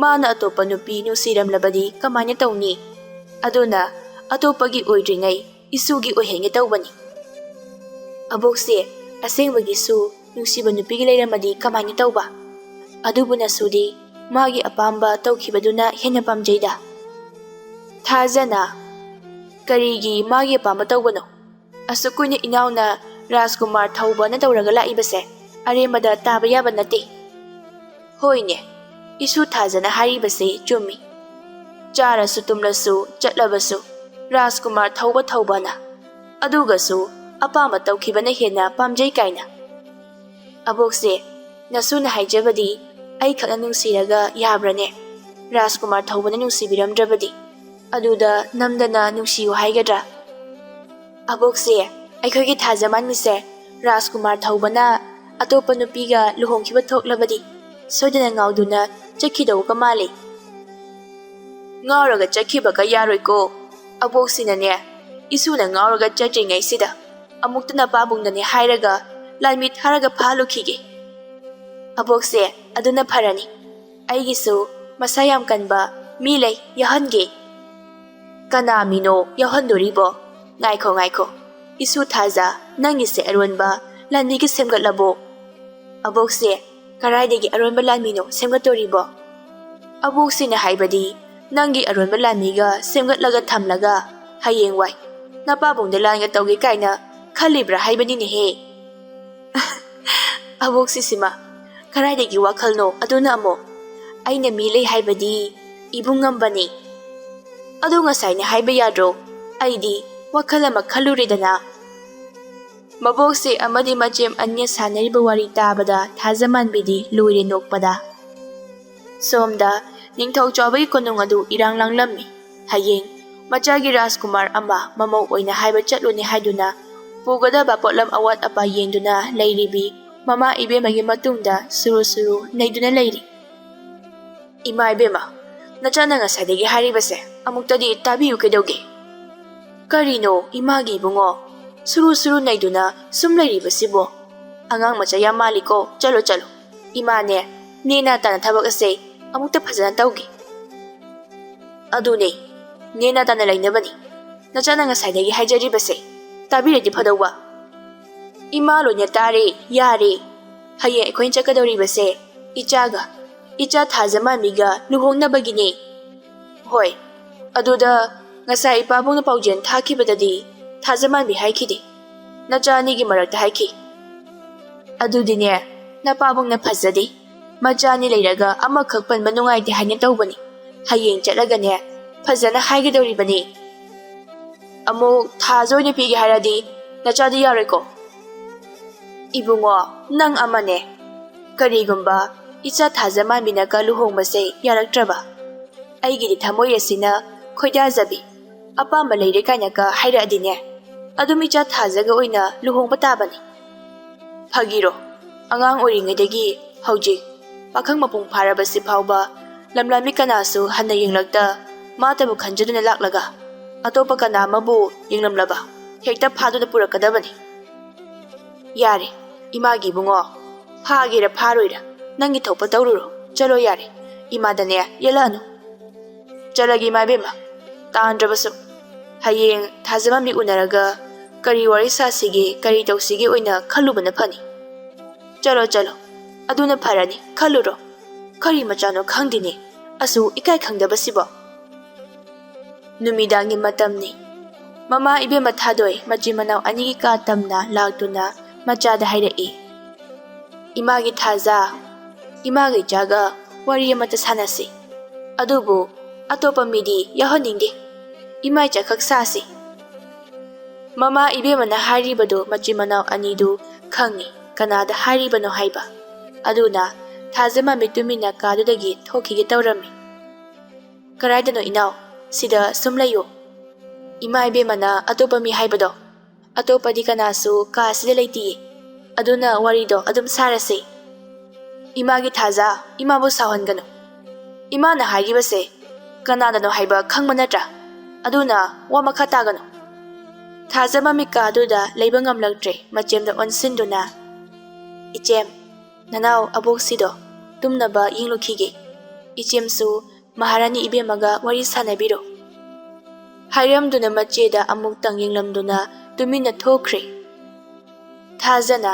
ꯃꯥꯅ ꯑꯇꯣꯞꯄ ꯅꯨꯄꯤ ꯅꯨꯡꯁꯤꯔꯝꯂꯕꯗꯤ ꯀꯃꯥꯏꯅ ꯇꯧꯅꯤ? ꯑꯗꯨꯅ ꯑꯇꯣꯞꯄꯒꯤ ꯑꯣꯏꯗ꯭ꯔꯤꯉꯩ ꯏꯁꯨꯒꯤ ꯑꯣꯏꯍꯟꯒꯦ ꯇꯧꯕꯅꯤ꯫" "ꯑꯕꯣꯛꯁꯦ, ꯑꯁꯦꯡꯕꯒꯤꯁꯨ ꯅꯨꯡꯁꯤꯕ ꯅꯨꯄꯤꯒ ꯂꯩꯔꯝꯃꯗꯤ ꯀꯃꯥꯏꯅ ꯇꯧꯕ? ꯑꯗꯨꯕꯨ ꯅꯁꯨꯗꯤ ꯃꯥꯒꯤ ꯑꯄꯥꯝꯕ ꯇꯧꯈꯤꯕꯗꯨꯅ ꯍꯦꯟꯅ ꯄꯥꯝꯖꯩꯗ꯫" "ꯊꯥꯖꯅ, ꯀꯔꯤꯒꯤ ꯃꯥꯒꯤ ꯑꯄꯥꯝꯕ ꯇꯧꯕꯅꯣ? ꯑꯁꯨꯛ ꯀꯨꯏꯅ ꯏꯅꯥꯎꯅ ꯔꯥꯖꯀꯨꯃꯥꯔ ꯊꯧꯕꯅ ꯇꯧꯔꯒ ꯂꯥꯛꯏꯕꯁꯦ ꯑꯔꯦꯝꯕꯗ ꯇꯥꯕ ꯌꯥꯕ ꯅꯠꯇꯦ꯫" "ꯍꯣꯏꯅꯦ, ꯏꯁꯨ ꯊꯥꯖꯅ ꯍꯥꯏꯔꯤꯕꯁꯦ ꯆꯨꯝꯃꯤ꯫ ꯆꯥꯔꯁꯨ ꯇꯨꯝꯂꯁꯨ ꯆꯠꯂꯕꯁꯨ ꯔꯥꯖꯀꯨꯃꯥꯔ ꯊꯧꯕ ꯊꯧꯕꯅ, ꯑꯗꯨꯒꯁꯨ ꯑꯄꯥꯝꯕ ꯇꯧꯈꯤꯕꯅ ꯍꯦꯟꯅ ꯄꯥꯝꯖꯩ ꯀꯥꯏꯅ꯫" "ꯑꯕꯣꯛꯁꯦ, ꯅꯁꯨꯅ ꯍꯥꯏꯖꯕꯗꯤ ꯑꯩꯈꯛꯅ ꯅꯨꯡꯁꯤꯔꯒ ꯌꯥꯕ꯭ꯔꯅꯦ? ꯔꯥꯖꯀꯨꯃꯥꯔ ꯊꯧꯕꯅ ꯅꯨꯡꯁꯤꯕꯤꯔꯝꯗ꯭ꯔꯕꯗꯤ ꯑꯗꯨꯗ ꯅꯝꯗꯅ ꯅꯨꯡꯁꯤꯌꯨ ꯍꯥꯏꯒꯗ꯭ꯔꯥ?" "ꯑꯕꯣꯛꯁꯦ, ꯑꯩꯈꯣꯏꯒꯤ ꯊꯥꯖꯃꯥꯟꯕꯤꯁꯦ ꯔꯥꯖꯀꯨꯃꯥꯔ ꯊꯧꯕꯅ ꯑꯇꯣꯞꯄ ꯅꯨꯄꯤꯒ ꯂꯨꯍꯣꯡꯈꯤꯕ ꯊꯣꯛꯂꯕꯗꯤ ꯁꯣꯏꯗꯅ ꯉꯥꯎꯗꯨꯅ ꯆꯠꯈꯤꯗꯧꯕꯒ ꯃꯥꯜꯂꯤ꯫" "ꯉꯥꯎꯔꯒ ꯆꯠꯈꯤꯕꯒ ꯌꯥꯔꯣꯏꯀꯣ꯫ ꯑꯕꯣꯛꯁꯤꯅꯅꯦ, ꯏꯁꯨꯅ ꯉꯥꯎꯔꯒ ꯆꯠꯇ꯭ꯔꯤꯉꯩꯁꯤꯗ ꯑꯃꯨꯛꯇ ꯅꯄꯥꯕꯨꯡꯗꯅꯦ ꯍꯥꯏꯔꯒ ꯂꯥꯟꯃꯤ ꯊꯥꯔꯒ ꯐꯥꯍꯜꯂꯨꯈꯤꯒꯦ꯫" "ꯑꯕꯣꯛꯁꯦ, ꯑꯗꯨꯅ ꯐꯔꯅꯤ꯫ ꯑꯩꯒꯤꯁꯨ ꯃꯁꯥ ꯌꯥꯝ ꯀꯟꯕ ꯃꯤ ꯂꯩ, ꯌꯥꯎꯍꯟꯒꯦ꯫" "ꯀꯅꯥ ꯃꯤꯅꯣ ꯌꯥꯎꯍꯟꯗꯣꯔꯤꯕꯣ? ꯉꯥꯏꯈꯣ, ꯉꯥꯏꯈꯣ꯫ ꯏꯁꯨ ꯊꯥꯖ, ꯅꯪꯒꯤꯁꯦ ꯑꯔꯣꯟꯕ ꯂꯥꯟꯃꯤꯒ ꯁꯦꯝꯒꯠꯂꯕꯣ?" "ꯑꯕꯣꯛꯁꯦ, ꯀꯔꯥꯏꯗꯒꯤ ꯑꯔꯣꯟꯕ ꯂꯥꯟꯃꯤꯅꯣ ꯁꯦꯝꯒꯠꯇꯣꯔꯤꯕꯣ? ꯑꯕꯣꯛꯁꯤꯅ ꯍꯥꯏꯕꯗꯤ ꯅꯪꯒꯤ ꯑꯔꯣꯟꯕ ꯂꯥꯟꯃꯤꯒ ꯁꯦꯝꯒꯠꯂꯒ ꯊꯝꯂꯒ ꯍꯌꯦꯡꯋꯥꯏ ꯅꯄꯥꯕꯨꯡꯗ ꯂꯥꯟꯒ ꯇꯧꯒꯦ ꯀꯥꯏꯅ ꯈꯜꯂꯤꯕ꯭ꯔꯥ ꯍꯥꯏꯕꯅꯤꯅꯦꯍꯦ꯫ ꯑꯕꯣꯛ ꯁꯤꯁꯤꯃ, ꯀꯗꯥꯏꯗꯒꯤ ꯋꯥꯈꯜꯅꯣ ꯑꯗꯨꯅ ꯑꯃꯨꯛ? ꯑꯩꯅ ꯃꯤ ꯂꯩ ꯍꯥꯏꯕꯗꯤ ꯏꯕꯨꯡ ꯉꯝꯕꯅꯤ꯫ ꯑꯗꯨ ꯉꯁꯥꯏꯅ ꯍꯥꯏꯕ ꯌꯥꯗ꯭ꯔꯣ? ꯑꯩꯗꯤ ꯋꯥꯈꯜ ꯑꯃ ꯈꯜꯂꯨꯔꯦꯗꯅ꯫ ꯃꯕꯣꯛꯁꯦ ꯑꯃꯗꯤ ꯃꯆꯦꯝ ꯑꯅꯤꯅ ꯁꯥꯟꯅꯔꯤꯕ ꯋꯥꯔꯤ ꯇꯥꯕꯗ ꯊꯥꯖꯃꯥꯟꯕꯤꯗꯤ ꯂꯣꯏꯔꯦ ꯅꯣꯛꯄꯗ꯫ ꯁꯣꯝꯗ ꯅꯤꯡꯊꯧ ꯆꯥꯎꯕꯒꯤ ꯀꯣꯅꯨꯡ ꯑꯗꯨ ꯏꯔꯥꯡ ꯂꯥꯡꯂꯝꯃꯤ꯫ ꯍꯌꯦꯡ ꯃꯆꯥꯒꯤ ꯔꯥꯖꯀꯨꯃꯥꯔ ꯑꯃ ꯃꯃꯧ ꯑꯣꯏꯅ ꯍꯥꯏꯕ ꯆꯠꯂꯨꯅꯤ ꯍꯥꯏꯗꯨꯅ ꯄꯨꯒꯗꯕ ꯄꯣꯠꯂꯝ ꯑꯋꯥꯠ ꯑꯄꯥ ꯌꯦꯡꯗꯨꯅ ꯂꯩꯔꯤꯕꯤ ꯃꯃꯥ ꯏꯕꯦꯝꯃꯒꯤ ꯃꯇꯨꯡꯗ ꯁꯨꯔꯨ ꯁꯨꯔꯨ ꯅꯩꯗꯨꯅ ꯂꯩꯔꯤ꯫ ꯏꯃꯥ ꯏꯕꯦꯝꯃ, ꯅꯆꯥꯅ ꯉꯁꯥꯏꯗꯒꯤ ꯍꯥꯏꯔꯤꯕꯁꯦ ꯑꯃꯨꯛꯇꯗꯤ ꯇꯥꯕꯤꯌꯨ ꯀꯩꯗꯧꯒꯦ? ꯀꯔꯤꯅꯣ ꯏꯃꯥꯒꯤ ꯏꯕꯨꯡꯉꯣ? ꯁꯨꯔꯨ ꯁꯨꯔꯨ ꯅꯩꯗꯨꯅ ꯁꯨꯝ ꯂꯩꯔꯤꯕꯁꯤꯕꯣ? ꯑꯉꯥꯡ ꯃꯆꯥ ꯌꯥꯝ ꯃꯥꯜꯂꯤꯀꯣ꯫ ꯆꯠꯂꯣ ꯆꯠꯂꯣ, ꯏꯃꯥꯅꯦ, ꯅꯦꯅꯥ ꯇꯥꯅ ꯊꯕꯛ ꯑꯁꯦ ꯑꯃꯨꯛꯇ ꯐꯖꯅ ꯇꯧꯒꯦ꯫ ꯑꯗꯨꯅꯦ, ꯅꯦꯅꯥ ꯇꯥꯅ ꯂꯩꯅꯕꯅꯤ꯫ ꯅꯆꯥꯅ ꯉꯁꯥꯏꯗꯒꯤ ꯍꯥꯏꯖꯔꯤꯕꯁꯦ ꯇꯥꯕꯤꯔꯗꯤ ꯐꯗꯧꯕ꯫ ꯏꯃꯥ ꯂꯣꯏꯅ ꯇꯥꯔꯦ, ꯌꯥꯔꯦ꯫ ꯍꯌꯦꯡ ꯑꯩꯈꯣꯏꯅ ꯆꯠꯀꯗꯧꯔꯤꯕꯁꯦ ꯏꯆꯥꯒ, ꯏꯆꯥ ꯊꯥꯖꯃꯥꯟꯕꯤꯒ ꯂꯨꯍꯣꯡꯅꯕꯒꯤꯅꯦ꯫ ꯍꯣꯏ, ꯑꯗꯨꯗ ꯉꯁꯥꯏ ꯏꯄꯥꯕꯨꯡꯅ ꯄꯥꯎꯖꯦꯜ ꯊꯥꯈꯤꯕꯗꯗꯤ ꯊꯥꯖꯃꯥꯟꯕꯤ ꯍꯥꯏꯈꯤꯗꯦ, ꯅꯆꯥ ꯑꯅꯤꯒꯤ ꯃꯔꯛꯇ ꯍꯥꯏꯈꯤ꯫ ꯑꯗꯨꯗꯤꯅꯦ, ꯅꯄꯥꯕꯨꯡꯅ ꯐꯖꯗꯦ꯫ ꯃꯆꯥ ꯑꯅꯤ ꯂꯩꯔꯒ ꯑꯃꯈꯛ ꯄꯟꯕ ꯅꯨꯡꯉꯥꯏꯇꯦ ꯍꯥꯏꯅ ꯇꯧꯕꯅꯤ꯫ ꯍꯌꯦꯡ ꯆꯠꯂꯒꯅꯦ, ꯐꯖꯅ ꯍꯥꯏꯒꯗꯧꯔꯤꯕꯅꯤ꯫ ꯑꯃꯨꯛ ꯊꯥꯖ ꯑꯣꯏꯅ ꯄꯤꯒꯦ ꯍꯥꯏꯔꯗꯤ ꯅꯆꯥꯗꯤ ꯌꯥꯔꯣꯏꯀꯣ? ꯏꯕꯨꯡꯉꯣ, ꯅꯪ ꯑꯃꯅꯦ꯫ ꯀꯔꯤꯒꯨꯝꯕ ꯏꯆꯥ ꯊꯥꯖꯃꯥꯟꯕꯤꯅꯒ ꯂꯨꯍꯣꯡꯕꯁꯦ ꯌꯥꯔꯛꯇ꯭ꯔꯕ? ꯑꯩꯒꯤꯗꯤ ꯊꯃꯣꯏ ꯑꯁꯤꯅ ꯈꯣꯏꯗꯥꯖꯕꯤ, ꯑꯄꯥꯝꯕ ꯂꯩꯔꯦ ꯀꯥꯏꯅꯒ ꯍꯥꯏꯔꯛꯑꯗꯤꯅꯦ, ꯑꯗꯨꯝ ꯏꯆꯥ ꯊꯥꯖꯒ ꯑꯣꯏꯅ ꯂꯨꯍꯣꯡꯕ ꯇꯥꯕꯅꯤ꯫ ꯐꯥꯒꯤꯔꯣ? ꯑꯉꯥꯡ ꯑꯣꯏꯔꯤꯉꯩꯗꯒꯤ ꯍꯧꯖꯤꯛ ꯄꯥꯈꯪ ꯃꯄꯨꯡ ꯐꯥꯔꯕꯁꯤ ꯐꯥꯎꯕ ꯂꯝꯂꯥꯟꯕꯤ ꯀꯅꯥꯁꯨ ꯍꯟꯅ ꯌꯦꯡꯂꯛꯇ, ꯃꯥꯇꯕꯨ ꯈꯟꯖꯗꯨꯅ ꯂꯥꯛꯂꯒ ꯑꯇꯣꯞꯄ ꯀꯅꯥ ꯑꯃꯕꯨ ꯌꯦꯡꯂꯝꯂꯕ ꯍꯦꯛꯇ ꯐꯥꯗꯨꯅ ꯄꯨꯔꯛꯀꯗꯕꯅꯤ꯫ ꯌꯥꯔꯦ, ꯏꯃꯥꯒꯤ ꯏꯕꯨꯡꯉꯣ, ꯐꯥꯒꯦꯔ ꯐꯥꯔꯣꯏꯔ ꯅꯪꯒꯤ ꯊꯣꯛꯄ ꯇꯧꯔꯨꯔꯣ꯫ ꯆꯠꯂꯣ ꯌꯥꯔꯦ, ꯏꯃꯥꯗꯅꯦ ꯌꯦꯠꯂꯛꯑꯅꯨ꯫ ꯆꯠꯂꯒꯦ ꯏꯃꯥ ꯏꯕꯦꯝꯃ, ꯇꯥꯟꯗ꯭ꯔꯕꯁꯨ꯫ ꯍꯌꯦꯡ ꯊꯥꯖꯃꯥꯟꯕꯤ ꯎꯅꯔꯒ ꯀꯔꯤ ꯋꯥꯔꯤ ꯁꯥꯁꯤꯒꯦ, ꯀꯔꯤ ꯇꯧꯁꯤꯒꯦ ꯑꯣꯏꯅ ꯈꯜꯂꯨꯕꯅ ꯐꯅꯤ꯫ ꯆꯠꯂꯣ ꯆꯠꯂꯣ, ꯑꯗꯨꯅ ꯐꯔꯅꯤ, ꯈꯜꯂꯨꯔꯣ꯫ ꯀꯔꯤ ꯃꯆꯥꯅꯣ ꯈꯪꯗꯦꯅꯦ, ꯑꯁꯨ ꯏꯀꯥꯏ ꯈꯪꯗꯕꯁꯤꯕꯣ꯫ ꯅꯨꯃꯤꯗꯥꯡꯒꯤ ꯃꯇꯝꯅꯤ꯫ ꯃꯃꯥ ꯏꯕꯦꯝꯃ ꯊꯥꯗꯣꯏ ꯃꯆꯤꯟ ꯃꯅꯥꯎ ꯑꯅꯤꯒꯤ ꯀꯥ ꯇꯝꯅ ꯂꯥꯛꯇꯨꯅ ꯃꯆꯥꯗ ꯍꯥꯏꯔꯛꯏ, "ꯏꯃꯥꯒꯤ ꯊꯥꯖ, ꯏꯃꯥꯒ ꯏꯆꯥꯒ ꯋꯥꯔꯤ ꯑꯃꯇ ꯁꯥꯟꯅꯁꯤ꯫ ꯑꯗꯨꯕꯨ ꯑꯇꯣꯞꯄ ꯃꯤꯗꯤ ꯌꯥꯎꯍꯟꯅꯤꯡꯗꯦ꯫ ꯏꯃꯥ ꯏꯆꯥꯈꯛ ꯁꯥꯁꯤ꯫" ꯃꯃꯥ ꯏꯕꯦꯝꯃꯅ ꯍꯥꯏꯔꯤꯕꯗꯨ ꯃꯆꯤꯟ ꯃꯅꯥꯎ ꯑꯅꯤꯗꯨ ꯈꯪꯏ, ꯀꯅꯥꯗ ꯍꯥꯏꯔꯤꯕꯅꯣ ꯍꯥꯏꯕ꯫ ꯑꯗꯨꯅ ꯊꯥꯖ ꯃꯃꯤꯠ ꯇꯨꯃꯤꯟꯅ ꯀꯥꯗꯨꯗꯒꯤ ꯊꯣꯛꯈꯤꯒꯦ ꯇꯧꯔꯝꯃꯤ꯫ "ꯀꯔꯥꯏꯗꯅꯣ ꯏꯅꯥꯎ? ꯁꯤꯗ ꯁꯨꯝ ꯂꯩꯌꯨ꯫ ꯏꯃꯥ ꯏꯕꯦꯝꯃꯅ ꯑꯇꯣꯞꯄ ꯃꯤ ꯍꯥꯏꯕꯗꯣ, ꯑꯇꯣꯞꯄꯗꯤ ꯀꯅꯥꯁꯨ ꯀꯥ ꯑꯁꯤꯗ ꯂꯩꯇꯤꯌꯦ꯫ ꯑꯗꯨꯅ ꯋꯥꯔꯤꯗꯣ ꯑꯗꯨꯝ ꯁꯥꯔꯁꯦ꯫" "ꯏꯃꯥꯒꯤ ꯊꯥꯖ, ꯏꯃꯥꯕꯨ ꯁꯥꯎꯍꯟꯒꯅꯨ꯫ ꯏꯃꯥꯅ ꯍꯥꯏꯔꯤꯕꯁꯦ ꯀꯅꯥꯗꯅꯣ ꯍꯥꯏꯕ ꯈꯪꯕ ꯅꯠꯇ꯭ꯔꯥ? ꯑꯗꯨꯅ ꯋꯥ ꯃꯈꯥ ꯇꯥꯒꯅꯨ꯫" ꯊꯥꯖ ꯃꯃꯤꯠ ꯀꯥꯗꯨꯗ ꯂꯩꯕ ꯉꯝꯂꯛꯇ꯭ꯔꯦ, ꯃꯆꯦꯝꯗ ꯑꯣꯟꯁꯤꯟꯗꯨꯅ, "ꯏꯆꯦꯝ, ꯅꯅꯥꯎ ꯑꯕꯣꯛꯁꯤꯗꯣ ꯇꯨꯝꯅꯕ ꯌꯦꯡꯂꯨꯈꯤꯒꯦ꯫ ꯏꯆꯦꯝꯁꯨ ꯃꯍꯥꯔꯥꯅꯤ ꯏꯕꯦꯝꯃꯒ ꯋꯥꯔꯤ ꯁꯥꯟꯅꯕꯤꯔꯣ꯫" ꯍꯥꯏꯔꯝꯗꯨꯅ ꯃꯆꯦꯗ ꯑꯃꯨꯛꯇꯪ ꯌꯦꯡꯂꯝꯗꯨꯅ ꯇꯨꯃꯤꯟꯅ ꯊꯣꯛꯈ꯭ꯔꯦ꯫ ꯊꯥꯖꯅ,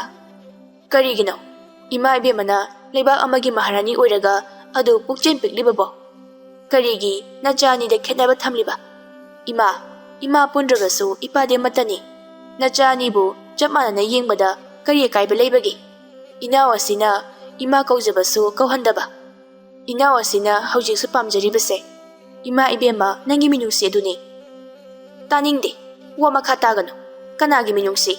"ꯀꯔꯤꯒꯤꯅꯣ? ꯏꯃꯥ ꯏꯕꯦꯝꯃꯅ ꯂꯩꯕꯥꯛ ꯑꯃꯒꯤ ꯃꯍꯥꯔꯥꯅꯤ ꯑꯣꯏꯔꯒ ꯑꯗꯨ ꯄꯨꯛꯆꯦꯜ ꯄꯤꯛꯂꯤꯕꯕꯣ? ꯀꯔꯤꯒꯤ ꯅꯆꯥ ꯑꯅꯤꯗ ꯈꯦꯠꯅꯕ ꯊꯝꯂꯤꯕ? ꯏꯃꯥ, ꯏꯃꯥ ꯄꯨꯟꯗ꯭ꯔꯕꯁꯨ ꯏꯄꯥꯗꯤ ꯑꯃꯠꯇꯅꯤ꯫ ꯅꯆꯥ ꯑꯅꯤꯕꯨ ꯆꯞ ꯃꯥꯟꯅꯅ ꯌꯦꯡꯕꯗ ꯀꯔꯤ ꯑꯀꯥꯏꯕ ꯂꯩꯕꯒꯦ? ꯏꯅꯥꯎ ꯑꯁꯤꯅ ꯏꯃꯥ ꯀꯧꯖꯕꯁꯨ ꯀꯧꯍꯟꯗꯕ꯫ ꯏꯅꯥꯎ ꯑꯁꯤꯅ ꯍꯧꯖꯤꯛꯁꯨ ꯄꯥꯝꯖꯔꯤꯕꯁꯦ ꯏꯃꯥ ꯏꯕꯦꯝꯃ ꯅꯪꯒꯤ ꯃꯤꯅꯨꯡꯁꯤ ꯑꯗꯨꯅꯤ꯫" "ꯇꯥꯅꯤꯡꯗꯦ꯫ ꯋꯥ ꯃꯈꯥ ꯇꯥꯒꯅꯨ꯫ ꯀꯅꯥꯒꯤ ꯃꯤꯅꯨꯡꯁꯤ?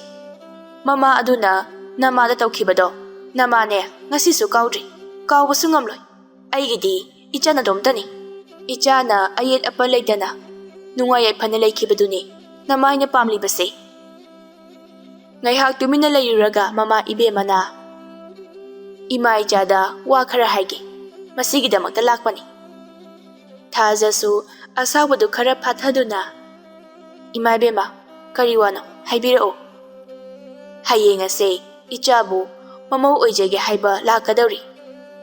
ꯃꯃꯥ ꯑꯗꯨꯅ ꯅꯃꯥꯗ ꯇꯧꯈꯤꯕꯗꯣ ꯅꯃꯥꯅꯦ ꯉꯁꯤꯁꯨ ꯀꯥꯎꯗ꯭ꯔꯤ, ꯀꯥꯎꯕꯁꯨ ꯉꯝꯂꯣꯏ꯫ ꯑꯩꯒꯤꯗꯤ ꯏꯆꯥ ꯅꯗꯣꯝꯇꯅꯤ꯫ ꯏꯆꯥꯅ ꯑꯌꯦꯠ ꯑꯄꯟ ꯂꯩꯇꯅ ꯅꯨꯡꯉꯥꯏ ꯌꯥꯏꯐꯅ ꯂꯩꯈꯤꯕꯗꯨꯅꯤ ꯅꯃꯥꯏꯅ ꯄꯥꯝꯂꯤꯕꯁꯦ꯫" ꯉꯥꯏꯍꯥꯛ ꯇꯨꯃꯤꯟꯅ ꯂꯩꯔꯨꯔꯒ ꯃꯃꯥ ꯏꯕꯦꯝꯃꯅ, "ꯏꯃꯥ ꯏꯆꯥꯗ ꯋꯥ ꯈꯔ ꯍꯥꯏꯒꯦ, ꯃꯁꯤꯒꯤꯗꯃꯛꯇ ꯂꯥꯛꯄꯅꯤ꯫" ꯊꯥꯖꯁꯨ ꯑꯁꯥꯎꯕꯗꯨ ꯈꯔ ꯐꯥꯊꯗꯨꯅ, "ꯏꯃꯥ ꯏꯕꯦꯝꯃ, ꯀꯔꯤ ꯋꯥꯅꯣ? ꯍꯥꯏꯕꯤꯔꯛꯑꯣ꯫" "ꯍꯌꯦꯡ ꯑꯁꯦ ꯏꯆꯥꯕꯨ ꯃꯃꯧ ꯑꯣꯏꯖꯒꯦ ꯍꯥꯏꯕ ꯂꯥꯛꯀꯗꯧꯔꯤ꯫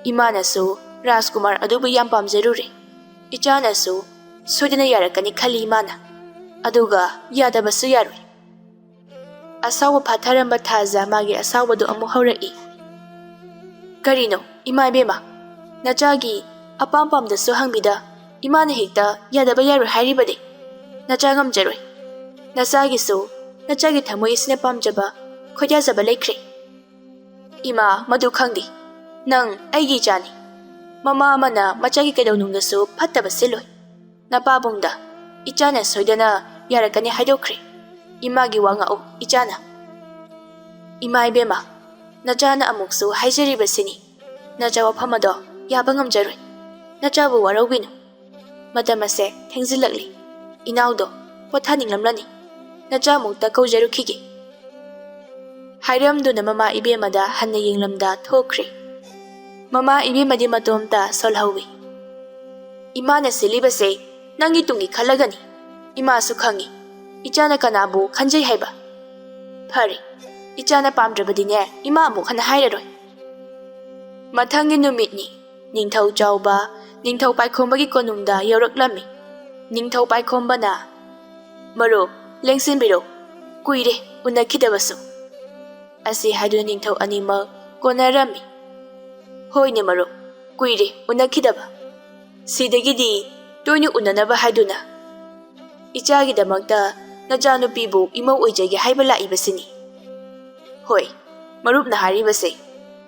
ꯏꯃꯥꯅꯁꯨ ꯔꯥꯖꯀꯨꯃꯥꯔ ꯑꯗꯨꯕꯨ ꯌꯥꯝ ꯄꯥꯝꯖꯔꯨꯔꯦ꯫ ꯏꯆꯥꯅꯁꯨ ꯁꯣꯏꯗꯅ ꯌꯥꯔꯛꯀꯅꯤ ꯈꯜꯂꯤ ꯏꯃꯥꯅ꯫ ꯑꯗꯨꯒ ꯌꯥꯗꯕꯁꯨ ꯌꯥꯔꯣꯏ꯫" ꯑꯁꯥꯎꯕ ꯐꯥꯊꯔꯝꯕ ꯊꯥꯖ ꯃꯥꯒꯤ ꯑꯁꯥꯎꯕꯗꯨ ꯑꯃꯨꯛ ꯍꯧꯔꯛꯏ꯫ "ꯀꯔꯤꯅꯣ, ꯏꯃꯥ ꯏꯕꯦꯝꯃ? ꯅꯆꯥꯒꯤ ꯑꯄꯥꯝ ꯄꯥꯝꯗꯁꯨ ꯍꯪꯕꯤꯗ ꯏꯃꯥꯅ ꯍꯦꯛꯇ ꯌꯥꯗꯕ ꯌꯥꯔꯣꯏ ꯍꯥꯏꯔꯤꯕꯗꯤ?" ꯅꯆꯥ ꯉꯝꯖꯔꯣꯏ꯫ ꯅꯆꯥꯒꯤꯁꯨ, ꯅꯆꯥꯒꯤ ꯊꯃꯣꯏ ꯑꯁꯤꯅ ꯄꯥꯝꯖꯕ, ꯈꯣꯏꯗꯥꯖꯕ ꯂꯩꯈ꯭ꯔꯦ꯫ ꯏꯃꯥ, ꯃꯗꯨ ꯈꯪꯗꯦ꯫ ꯅꯪ ꯑꯩꯒꯤ ꯏꯆꯥꯅꯤ꯫ ꯃꯃꯥ ꯑꯃꯅ ꯃꯆꯥꯒꯤ ꯀꯩꯗꯧꯅꯨꯡꯗꯁꯨ ꯐꯠꯇꯕ ꯁꯤꯜꯂꯣꯏ꯫ ꯅꯄꯥꯕꯨꯡꯗ ꯏꯆꯥꯅ ꯁꯣꯏꯗꯅ ꯌꯥꯔꯛꯀꯅꯤ ꯍꯥꯏꯗꯣꯛꯈ꯭ꯔꯦ꯫ ꯏꯃꯥꯒꯤ ꯋꯥ ꯉꯥꯛꯎ, ꯏꯆꯥꯅ꯫ ꯏꯃꯥ ꯏꯕꯦꯝꯃ, ꯅꯆꯥꯅ ꯑꯃꯨꯛꯁꯨ ꯍꯥꯏꯖꯔꯤꯕꯁꯤꯅꯤ꯫ ꯅꯆꯥ ꯋꯥꯐꯝ ꯑꯗꯣ ꯌꯥꯕ ꯉꯝꯖꯔꯣꯏ꯫ ꯅꯆꯥꯕꯨ ꯋꯥꯔꯧꯕꯤꯅꯨ꯫ ꯃꯇꯝ ꯑꯁꯦ ꯊꯦꯡꯖꯤꯜꯂꯛꯂꯤ꯫ ꯏꯅꯥꯎꯗꯣ ꯄꯣꯊꯥꯅꯤꯡꯂꯝꯂꯅꯤ꯫ ꯅꯆꯥ ꯑꯃꯨꯛꯇ ꯀꯧꯖꯔꯨꯈꯤꯒꯦ꯫ ꯍꯥꯏꯔꯝꯗꯨꯅ ꯃꯃꯥ ꯏꯕꯦꯝꯃꯗ ꯍꯟꯅ ꯌꯦꯡꯂꯝꯗ ꯊꯣꯛꯈ꯭ꯔꯦ꯫ ꯃꯃꯥ ꯏꯕꯦꯝꯃꯗꯤ ꯃꯇꯣꯝꯇ ꯁꯣꯜꯍꯧꯏ꯫ ꯏꯃꯥꯅ ꯁꯤꯜꯂꯤꯕꯁꯦ ꯅꯪꯒꯤ ꯇꯨꯡꯒꯤ ꯈꯜꯂꯒꯅꯤ꯫ ꯏꯃꯥꯁꯨ ꯈꯪꯏ, ꯏꯆꯥꯅ ꯀꯅꯥꯕꯨ ꯈꯟꯖꯩ ꯍꯥꯏꯕ꯫ ꯐꯔꯦ, ꯏꯆꯥꯅ ꯄꯥꯝꯗ꯭ꯔꯕꯗꯤꯅꯦ, ꯏꯃꯥ ꯑꯃꯨꯛ ꯍꯟꯅ ꯍꯥꯏꯔꯔꯣꯏ꯫ ꯃꯊꯪꯒꯤ ꯅꯨꯃꯤꯠꯅꯤ꯫ ꯅꯤꯡꯊꯧ ꯆꯥꯎꯕ ꯅꯤꯡꯊꯧ ꯄꯥꯏꯈꯣꯝꯕꯒꯤ ꯀꯣꯅꯨꯡꯗ ꯌꯧꯔꯛꯂꯝꯃꯤ꯫ ꯅꯤꯡꯊꯧ ꯄꯥꯏꯈꯣꯝꯕꯅ, "ꯃꯔꯨꯞ, ꯂꯦꯡꯁꯤꯟꯕꯤꯔꯣ, ꯀꯨꯏꯔꯦ ꯎꯅꯈꯤꯗꯕꯁꯨ" ꯑꯁꯤ ꯍꯥꯏꯗꯨꯅ ꯅꯤꯡꯊꯧ ꯑꯅꯤꯃꯛ ꯀꯣꯟꯅꯔꯝꯃꯤ꯫ "ꯍꯣꯏꯅꯦ ꯃꯔꯨꯞ, ꯀꯨꯏꯔꯦ ꯎꯅꯈꯤꯗꯕ꯫ ꯁꯤꯗꯒꯤꯗꯤ ꯇꯣꯏꯅ ꯎꯅꯅꯕ ꯍꯥꯏꯗꯨꯅ ꯏꯆꯥꯒꯤꯗꯃꯛꯇ ꯅꯆꯥꯅꯨꯄꯤꯕꯨ ꯏꯃꯧ ꯑꯣꯏꯖꯒꯦ ꯍꯥꯏꯕ ꯂꯥꯛꯏꯕꯁꯤꯅꯤ꯫" "ꯍꯣꯏ, ꯃꯔꯨꯞꯅ ꯍꯥꯏꯔꯤꯕꯁꯦ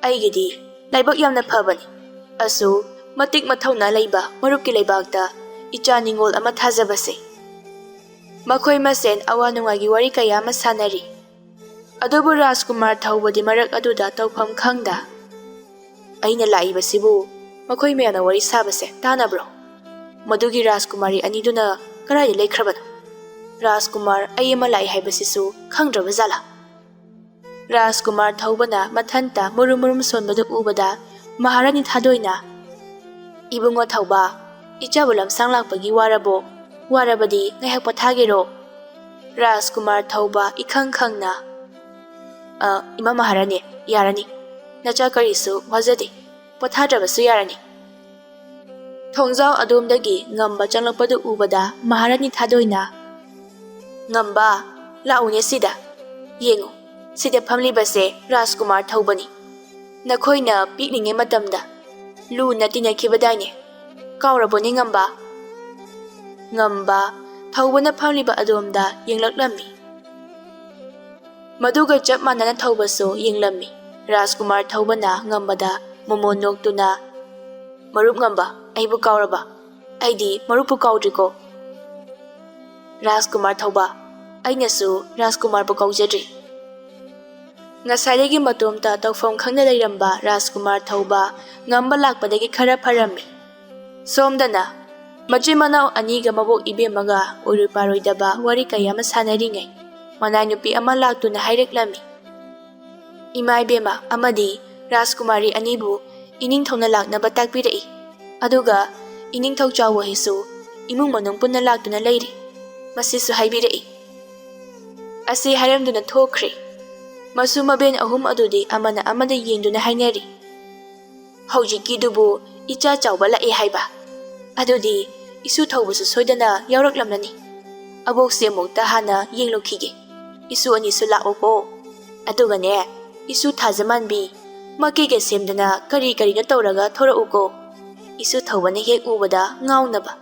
ꯑꯩꯒꯤꯗꯤ ꯂꯥꯏꯕꯛ ꯌꯥꯝꯅ ꯐꯕꯅꯤ꯫ ꯑꯁꯨ ꯃꯇꯤꯛ ꯃꯊꯧꯅꯥ ꯂꯩꯕ ꯃꯔꯨꯞꯀꯤ ꯂꯩꯕꯥꯛꯇ ꯏꯆꯥ ꯅꯤꯉꯣꯜ ꯑꯃ ꯊꯥꯖꯕꯁꯦ꯫" ꯃꯈꯣꯏ ꯃꯁꯦꯟ ꯑꯋꯥ ꯅꯨꯡꯉꯥꯏꯒꯤ ꯋꯥꯔꯤ ꯀꯌꯥ ꯑꯃ ꯁꯥꯟꯅꯔꯤ꯫ ꯑꯗꯨꯕꯨ ꯔꯥꯖꯀꯨꯃꯥꯔ ꯊꯧꯕꯗꯤ ꯃꯔꯛ ꯑꯗꯨꯗ ꯇꯧꯐꯝ ꯈꯪꯗ, "ꯑꯩꯅ ꯂꯥꯛꯏꯕꯁꯤꯕꯨ ꯃꯈꯣꯏ ꯃꯌꯥꯝꯅ ꯋꯥꯔꯤ ꯁꯥꯕꯁꯦ ꯇꯥꯅꯕ꯭ꯔꯣ? ꯃꯗꯨꯒꯤ ꯔꯥꯖꯀꯨꯃꯥꯔꯤ ꯑꯅꯤꯗꯨꯅ ꯀꯗꯥꯏꯗ ꯂꯩꯈ꯭ꯔꯕꯅꯣ? ꯔꯥꯖꯀꯨꯃꯥꯔ ꯑꯩ ꯑꯃ ꯂꯥꯛꯏ ꯍꯥꯏꯕꯁꯤꯁꯨ ꯈꯪꯗ꯭ꯔꯕ ꯖꯥꯠꯂꯥ?" ꯔꯥꯖꯀꯨꯃꯥꯔ ꯊꯧꯕꯅ ꯃꯊꯟꯇ ꯃꯨꯔꯨꯝ ꯃꯨꯔꯨꯝ ꯁꯣꯟꯕꯗꯨ ꯎꯕꯗ ꯃꯍꯥꯔꯥꯅꯤ ꯊꯥꯗꯣꯏꯅ, "ꯏꯕꯨꯡꯉꯣ ꯊꯧꯕ, ꯏꯆꯥꯕꯨ ꯂꯝꯁꯥꯡ ꯂꯥꯛꯄꯒꯤ ꯋꯥꯔꯕꯣ? ꯋꯥꯔꯕꯗꯤ ꯉꯥꯏꯍꯥꯛ ꯄꯣꯊꯥꯒꯦꯔꯣ?" ꯔꯥꯖꯀꯨꯃꯥꯔ ꯊꯧꯕ ꯏꯈꯪ ꯈꯪꯅ, "ꯑ, ꯏꯃꯥ ꯃꯍꯥꯔꯥꯅꯤ, ꯌꯥꯔꯅꯤ꯫ ꯅꯆꯥ ꯀꯔꯤꯁꯨ ꯋꯥꯖꯗꯦ꯫ ꯄꯣꯊꯥꯗ꯭ꯔꯕꯁꯨ ꯌꯥꯔꯅꯤ꯫" ꯊꯣꯡꯖꯥꯎ ꯑꯗꯣꯝꯗꯒꯤ ꯉꯝꯕ ꯆꯪꯂꯛꯄꯗꯨ ꯎꯕꯗ ꯃꯍꯥꯔꯥꯅꯤ ꯊꯥꯗꯣꯏꯅ, "ꯉꯝꯕ, ꯂꯥꯛꯎꯅꯦ ꯁꯤꯗ꯫ ꯌꯦꯡꯉꯨ, ꯁꯤꯗ ꯐꯝꯂꯤꯕꯁꯦ ꯔꯥꯖꯀꯨꯃꯥꯔ ꯊꯧꯕꯅꯤ꯫ ꯅꯈꯣꯏꯅ ꯄꯤꯛꯂꯤꯉꯩ ꯃꯇꯝꯗ ꯂꯨꯅ ꯇꯤꯟꯅꯈꯤꯕꯗꯥꯏꯅꯦ? ꯀꯥꯎꯔꯕꯣꯅꯦ ꯉꯝꯕ?" ꯉꯝꯕ ꯊꯧꯕꯅ ꯐꯝꯂꯤꯕ ꯑꯗꯣꯝꯗ ꯌꯦꯡꯂꯛꯂꯝꯃꯤ꯫ ꯃꯗꯨꯒ ꯆꯞ ꯃꯥꯟꯅꯅ ꯊꯧꯕꯁꯨ ꯌꯦꯡꯂꯝꯃꯤ꯫ ꯔꯥꯖꯀꯨꯃꯥꯔ ꯊꯧꯕꯅ ꯉꯝꯕꯗ ꯃꯣꯃꯣꯟ ꯅꯣꯛꯇꯨꯅ, "ꯃꯔꯨꯞ ꯉꯝꯕ, ꯑꯩꯕꯨ ꯀꯥꯎꯔꯕ? ꯑꯩꯗꯤ ꯃꯔꯨꯞꯄꯨ ꯀꯥꯎꯗ꯭ꯔꯤꯀꯣ꯫" ꯔꯥꯖꯀꯨꯃꯥꯔ ꯊꯧꯕ, "ꯑꯩꯅꯁꯨ ꯔꯥꯖꯀꯨꯃꯥꯔꯕꯨ ꯀꯥꯎꯖꯗ꯭ꯔꯤ꯫" ꯉꯁꯥꯏꯗꯒꯤ ꯃꯇꯣꯝꯇ ꯇꯧꯐꯝ ꯈꯪꯗ ꯂꯩꯔꯝꯕ ꯔꯥꯖꯀꯨꯃꯥꯔ ꯊꯧꯕ ꯉꯝꯕ ꯂꯥꯛꯄꯗꯒꯤ ꯈꯔ ꯐꯔꯝꯃꯤ꯫ ꯁꯣꯝꯗꯅ ꯃꯆꯤꯟ ꯃꯅꯥꯎ ꯑꯅꯤꯒ ꯃꯕꯣꯛ ꯏꯕꯦꯝꯃꯒ ꯑꯣꯏꯔꯣꯏ ꯄꯥꯔꯣꯏꯗꯕ ꯋꯥꯔꯤ ꯀꯌꯥ ꯑꯃ ꯁꯥꯟꯅꯔꯤꯉꯩ, ꯃꯅꯥꯏ ꯅꯨꯄꯤ ꯑꯃ ꯂꯥꯛꯇꯨꯅ ꯍꯥꯏꯔꯛꯂꯝꯃꯤ, "ꯏꯃꯥ ꯏꯕꯦꯝꯃ ꯑꯃꯗꯤ ꯔꯥꯖꯀꯨꯃꯥꯔꯤ ꯑꯅꯤꯕꯨ ꯏꯅꯤꯡꯊꯧꯅ ꯂꯥꯛꯅꯕ ꯇꯥꯛꯄꯤꯔꯛꯏ꯫ ꯑꯗꯨꯒ ꯏꯅꯤꯡꯊꯧ ꯆꯥꯎꯕ ꯍꯣꯏꯁꯨ ꯏꯃꯨꯡ ꯃꯅꯨꯡ ꯄꯨꯟꯅ ꯂꯥꯛꯇꯨꯅ ꯂꯩꯔꯤ꯫ ꯃꯁꯤꯁꯨ ꯍꯥꯏꯕꯤꯔꯛꯏ꯫" ꯑꯁꯤ ꯍꯥꯏꯔꯝꯗꯨꯅ ꯊꯣꯛꯈ꯭ꯔꯦ꯫ ꯃꯁꯨ ꯃꯕꯦꯟ ꯑꯍꯨꯝ ꯑꯗꯨꯗꯤ ꯑꯃꯅ ꯑꯃꯗ ꯌꯦꯡꯗꯨꯅ ꯍꯥꯏꯅꯔꯤ, "ꯍꯧꯖꯤꯛꯀꯤꯗꯨꯕꯨ ꯏꯆꯥ ꯆꯥꯎꯕ ꯂꯥꯛꯑꯦ ꯍꯥꯏꯕ? ꯑꯗꯨꯗꯤ ꯏꯁꯨ ꯊꯧꯕꯁꯨ ꯁꯣꯏꯗꯅ ꯌꯥꯎꯔꯛꯂꯝꯂꯅꯤ꯫ ꯑꯕꯣꯛꯁꯦ ꯑꯃꯨꯛꯇ ꯍꯥꯟꯅ ꯌꯦꯡꯂꯨꯈꯤꯒꯦ꯫ ꯏꯁꯨ ꯑꯅꯤꯁꯨ ꯂꯥꯛꯑꯣꯀꯣ꯫ ꯑꯗꯨꯒꯅꯦ, ꯏꯁꯨ ꯊꯥꯖꯃꯥꯟꯕꯤ, ꯃꯀꯦꯒ ꯁꯦꯝꯗꯅ ꯀꯔꯤ ꯀꯔꯤꯅꯣ ꯇꯧꯔꯒ ꯊꯣꯔꯛꯎꯀꯣ꯫ ꯏꯁꯨ ꯊꯧꯕꯅ ꯍꯦꯛ ꯎꯕꯗ ꯉꯥꯎꯅꯕ꯫"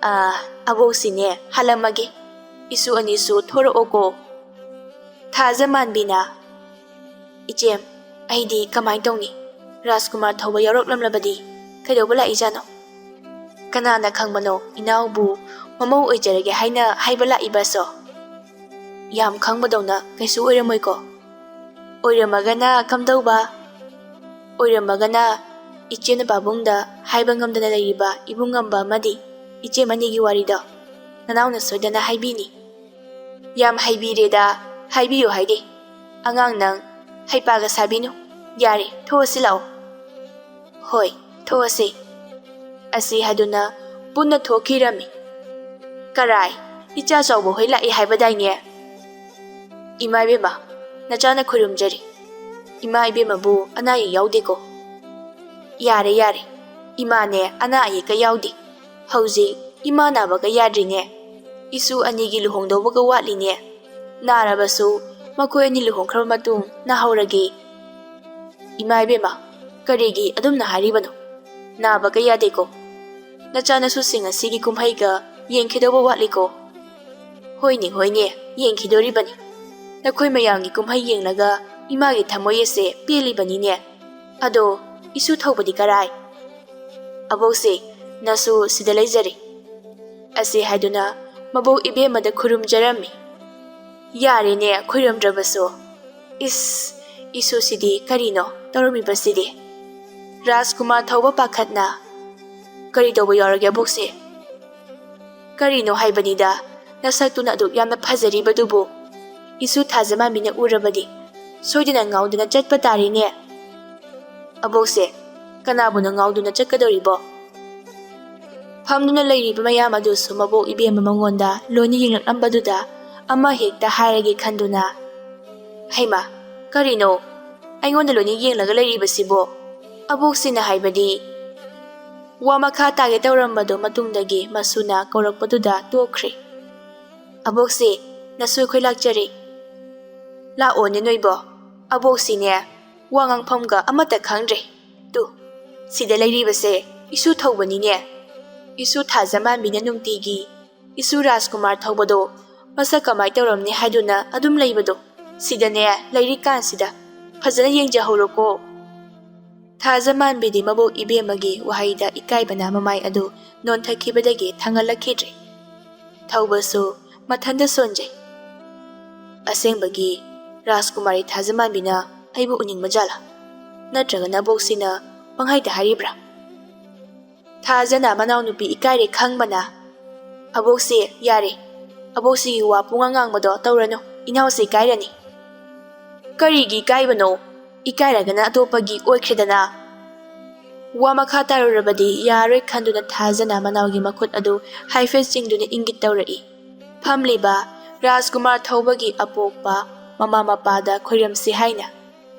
"ꯑꯥ, ꯑꯕꯣꯛꯁꯤꯅꯦ, ꯍꯜꯂꯝꯃꯒꯦ꯫ ꯏꯁꯨ ꯑꯅꯤꯁꯨ ꯊꯣꯔꯛꯑꯣꯀꯣ꯫" ꯊꯥꯖꯃꯥꯟꯕꯤꯅ, "ꯏꯆꯦꯝ, ꯑꯩꯗꯤ ꯀꯃꯥꯏꯅ ꯇꯧꯅꯤ? ꯔꯥꯖꯀꯨꯃꯥꯔ ꯊꯧꯕ ꯌꯥꯎꯔꯛꯂꯝꯂꯕꯗꯤ ꯀꯩꯗꯧꯕ ꯂꯥꯛꯏꯖꯥꯠꯅꯣ? ꯀꯅꯥꯅ ꯈꯪꯕꯅꯣ, ꯏꯅꯥꯎꯕꯨ ꯃꯃꯧ ꯑꯣꯏꯖꯔꯒꯦ ꯍꯥꯏꯅ ꯍꯥꯏꯕ ꯂꯥꯛꯏꯕꯁꯣ? ꯌꯥꯝ ꯈꯪꯕꯗꯧꯅ ꯀꯩꯁꯨ ꯑꯣꯏꯔꯝꯃꯣꯏꯀꯣ? ꯑꯣꯏꯔꯝꯃꯒꯅ ꯀꯝꯗꯧꯕ? ꯑꯣꯏꯔꯝꯃꯒꯅ ꯏꯆꯦꯅ ꯄꯥꯕꯨꯡꯗ ꯍꯥꯏꯕ ꯉꯝꯗꯅ ꯂꯩꯔꯤꯕ ꯏꯕꯨꯡ ꯉꯝꯕ ꯑꯃꯗꯤ ꯏꯆꯦ ꯑꯅꯤꯒꯤ ꯋꯥꯔꯤꯗꯣ ꯅꯅꯥꯎꯅ ꯁꯣꯏꯗꯅ ꯍꯥꯏꯕꯤꯅꯤ꯫" "ꯌꯥꯝ ꯍꯩꯕꯤꯔꯦꯗ, ꯍꯥꯏꯕꯤꯌꯨ ꯍꯥꯏꯗꯦ꯫ ꯑꯉꯥꯡ ꯅꯪ ꯍꯩꯄꯥꯒ ꯁꯥꯕꯤꯅꯨ꯫ ꯌꯥꯔꯦ, ꯊꯣꯛꯑꯁꯤ ꯂꯥꯛꯑꯣ꯫" "ꯍꯣꯏ, ꯊꯣꯛꯑꯁꯤ꯫" ꯑꯁꯤ ꯍꯥꯏꯗꯨꯅ ꯄꯨꯟꯅ ꯊꯣꯛꯈꯤꯔꯝꯃꯤ꯫ "ꯀꯔꯥꯏ, ꯏꯆꯥ ꯆꯥꯎꯕ ꯍꯣꯏ ꯂꯥꯛꯑꯦ ꯍꯥꯏꯕꯗꯥꯏꯅꯦ?" "ꯏꯃꯥ ꯏꯕꯦꯝꯃ, ꯅꯆꯥꯅ ꯈꯨꯔꯨꯝꯖꯔꯤ꯫ ꯏꯃꯥ ꯏꯕꯦꯝꯃꯕꯨ ꯑꯅꯥ ꯑꯌꯦꯛ ꯌꯥꯎꯗꯦꯀꯣ?" "ꯌꯥꯔꯦ, ꯌꯥꯔꯦ꯫ ꯏꯃꯥꯅꯦ ꯑꯅꯥ ꯑꯌꯦꯛꯀ ꯌꯥꯎꯗꯦ꯫ ꯍꯧꯖꯤꯛ ꯏꯃꯥ ꯅꯥꯕꯒ ꯌꯥꯗ꯭ꯔꯤꯅꯦ꯫ ꯏꯁꯨ ꯑꯅꯤꯒꯤ ꯂꯨꯍꯣꯡꯗꯧꯕꯒ ꯋꯥꯠꯂꯤꯅꯦ꯫ ꯅꯥꯔꯕꯁꯨ ꯃꯈꯣꯏ ꯑꯅꯤ ꯂꯨꯍꯣꯡꯈ꯭ꯔꯕ ꯃꯇꯨꯡ ꯅꯥꯍꯧꯔꯒꯦ꯫" "ꯏꯃꯥ ꯏꯕꯦꯝꯃ, ꯀꯔꯤꯒꯤ ꯑꯗꯨꯝꯅ ꯍꯥꯏꯔꯤꯕꯅꯣ? ꯅꯥꯕꯒ ꯌꯥꯗꯦꯀꯣ꯫ ꯅꯆꯥꯅꯁꯨꯁꯤꯡ ꯑꯁꯤꯒꯤ ꯀꯨꯝꯍꯩꯒ ꯌꯦꯡꯈꯤꯗꯧꯕ ꯋꯥꯠꯂꯤꯀꯣ꯫ ꯍꯣꯏꯅꯦ, ꯍꯣꯏꯅꯦ, ꯌꯦꯡꯈꯤꯗꯣꯔꯤꯕꯅꯤ꯫ ꯅꯈꯣꯏ ꯃꯌꯥꯝꯒꯤ ꯀꯨꯝꯍꯩ ꯌꯦꯡꯂꯒ ꯏꯃꯥꯒꯤ ꯊꯃꯣꯏ ꯑꯁꯦ ꯄꯦꯜꯂꯤꯕꯅꯤꯅꯦ꯫ ꯑꯗꯣ ꯏꯁꯨ ꯊꯧꯕꯗꯤ ꯀꯔꯥꯏ? ꯑꯕꯣꯛꯁꯦ, ꯅꯁꯨ ꯁꯤꯗ ꯂꯩꯖꯔꯦ꯫ ꯑꯁꯤ ꯍꯥꯏꯗꯨꯅ ꯃꯕꯣꯛ ꯏꯕꯦꯝꯃꯗ ꯈꯨꯔꯨꯝꯖꯔꯝꯃꯤ꯫ ꯌꯥꯔꯦꯅꯦ, ꯈꯨꯔꯨꯝꯗ꯭ꯔꯕꯁꯨ꯫ ꯏꯁ, ꯏꯁꯨꯁꯤꯗꯤ ꯀꯔꯤꯅꯣ ꯇꯧꯔꯝꯃꯤꯕꯁꯤꯗꯤ? ꯔꯥꯖꯀꯨꯃꯥꯔ ꯊꯧꯕ ꯄꯥꯈꯠꯅ, "ꯀꯔꯤ ꯇꯧꯕ ꯌꯥꯎꯔꯒꯦ ꯑꯕꯣꯛꯁꯦ?" "ꯀꯔꯤꯅꯣ ꯍꯥꯏꯕꯅꯤꯗ, ꯅꯁꯛꯇꯨꯅ ꯑꯗꯨꯛ ꯌꯥꯝꯅ ꯐꯖꯔꯤꯕꯗꯨꯕꯨ ꯏꯁꯨ ꯊꯥꯖꯃꯥꯟꯕꯤꯅ ꯎꯔꯕꯗꯤ ꯁꯣꯏꯗꯅ ꯉꯥꯎꯗꯨꯅ ꯆꯠꯄ ꯇꯥꯔꯦꯅꯦ꯫" "ꯑꯕꯣꯛꯁꯦ, ꯀꯅꯥꯕꯨꯅꯣ ꯉꯥꯎꯗꯨꯅ ꯆꯠꯀꯗꯧꯔꯤꯕꯣ?" ꯐꯝꯗꯨꯅ ꯂꯩꯔꯤꯕ ꯃꯌꯥꯝ ꯑꯗꯨꯁꯨ ꯃꯕꯣꯛ ꯏꯕꯦꯝꯃ ꯃꯉꯣꯟꯗ ꯂꯣꯏꯅ ꯌꯦꯡꯂꯛꯂꯝꯕꯗꯨꯗ ꯑꯃ ꯍꯦꯛꯇ ꯍꯥꯏꯔꯒꯦ ꯈꯟꯗꯨꯅ, "ꯍꯩꯃꯥ, ꯀꯔꯤꯅꯣ ꯑꯩꯉꯣꯟꯗ ꯂꯣꯏꯅ ꯌꯦꯡꯂꯒ ꯂꯩꯔꯤꯕꯁꯤꯕꯣ?" ꯑꯕꯣꯛꯁꯤꯅ ꯍꯥꯏꯕꯗꯤ, ꯋꯥ ꯃꯈꯥ ꯇꯥꯒꯦ ꯇꯧꯔꯝꯕꯗꯨ ꯃꯇꯨꯡꯗꯒꯤ ꯃꯁꯨꯅ ꯀꯧꯔꯛꯄꯗꯨꯗ ꯇꯣꯛꯈ꯭ꯔꯦ꯫ "ꯑꯕꯣꯛꯁꯦ, ꯅꯁꯨ ꯑꯩꯈꯣꯏ ꯂꯥꯛꯆꯔꯦ꯫" "ꯂꯥꯛꯑꯣꯅꯦ ꯅꯣꯏꯕꯣ꯫ ꯑꯕꯣꯛꯁꯤꯅꯦ ꯋꯥ ꯉꯥꯡꯐꯝꯒ ꯑꯃꯠꯇ ꯈꯪꯗ꯭ꯔꯦ꯫ ꯇꯨ, ꯁꯤꯗ ꯂꯩꯔꯤꯕꯁꯦ ꯏꯁꯨ ꯊꯧꯕꯅꯤꯅꯦ꯫ ꯏꯁꯨ ꯊꯥꯖꯃꯥꯟꯕꯤꯅ ꯅꯨꯡꯇꯤꯒꯤ ꯏꯁꯨ ꯔꯥꯖꯀꯨꯃꯥꯔ ꯊꯧꯕꯗꯣ ꯃꯁꯛ ꯀꯃꯥꯏ ꯇꯧꯔꯝꯅꯤ ꯍꯥꯏꯗꯨꯅ ꯑꯗꯨꯝ ꯂꯩꯕꯗꯣ, ꯁꯤꯗꯅꯦ ꯂꯩꯔꯤꯀꯥꯟꯁꯤꯗ ꯐꯖꯅ ꯌꯦꯡꯖꯍꯧꯔꯣꯀꯣ꯫" ꯊꯥꯖꯃꯥꯟꯕꯤꯗꯤ ꯃꯕꯣꯛ ꯏꯕꯦꯝꯃꯒꯤ ꯋꯥꯍꯩꯗ ꯏꯀꯥꯏꯕꯅ ꯃꯃꯥꯏ ꯑꯗꯨ ꯅꯣꯟꯊꯈꯤꯕꯗꯒꯤ ꯊꯥꯡꯒꯠꯂꯛꯈꯤꯗ꯭ꯔꯦ꯫ ꯊꯧꯕꯁꯨ ꯃꯊꯟꯇ ꯁꯣꯟꯖꯩ꯫ ꯑꯁꯦꯡꯕꯒꯤ ꯔꯥꯖꯀꯨꯃꯥꯔꯤ ꯊꯥꯖꯃꯥꯟꯕꯤꯅ ꯑꯩꯕꯨ ꯎꯅꯤꯡꯕ ꯖꯥꯠꯂꯥ? ꯅꯠꯇ꯭ꯔꯒꯅ ꯑꯕꯣꯛꯁꯤꯅ ꯄꯪꯍꯥꯏꯗ ꯍꯥꯏꯔꯤꯕ꯭ꯔꯥ? ꯊꯥꯖꯅ ꯃꯅꯥꯎꯅꯨꯄꯤ ꯏꯀꯥꯏꯔꯦ ꯈꯪꯕꯅ, "ꯑꯕꯣꯛꯁꯤ, ꯌꯥꯔꯦ, ꯑꯕꯣꯛꯁꯤꯒꯤ ꯋꯥ ꯄꯨꯡꯉꯥꯡ ꯉꯥꯡꯕꯗꯣ ꯇꯧꯔꯅꯨ, ꯏꯅꯥꯎꯁꯤ ꯏꯀꯥꯏꯔꯅꯤ꯫" "ꯀꯔꯤꯒꯤ ꯏꯀꯥꯏꯕꯅꯣ? ꯏꯀꯥꯏꯔꯒꯅ ꯑꯇꯣꯞꯄꯒꯤ ꯑꯣꯏꯈ꯭ꯔꯦꯗꯅ꯫" ꯋꯥ ꯃꯈꯥ ꯇꯥꯔꯨꯔꯕꯗꯤ ꯌꯥꯔꯣꯏ ꯈꯟꯗꯨꯅ ꯊꯥꯖꯅ ꯃꯅꯥꯎꯒꯤ ꯃꯈꯨꯠ ꯑꯗꯨ ꯍꯥꯏꯐꯦꯠ ꯆꯤꯡꯗꯨꯅ ꯏꯪꯒꯤꯠ ꯇꯧꯔꯛꯏ꯫ ꯐꯝꯂꯤꯕ ꯔꯥꯖꯀꯨꯃꯥꯔ ꯊꯧꯕꯒꯤ ꯑꯄꯣꯛꯄ ꯃꯃꯥ ꯃꯄꯥꯗ ꯈꯣꯏꯔꯝꯁꯤ ꯍꯥꯏꯅ꯫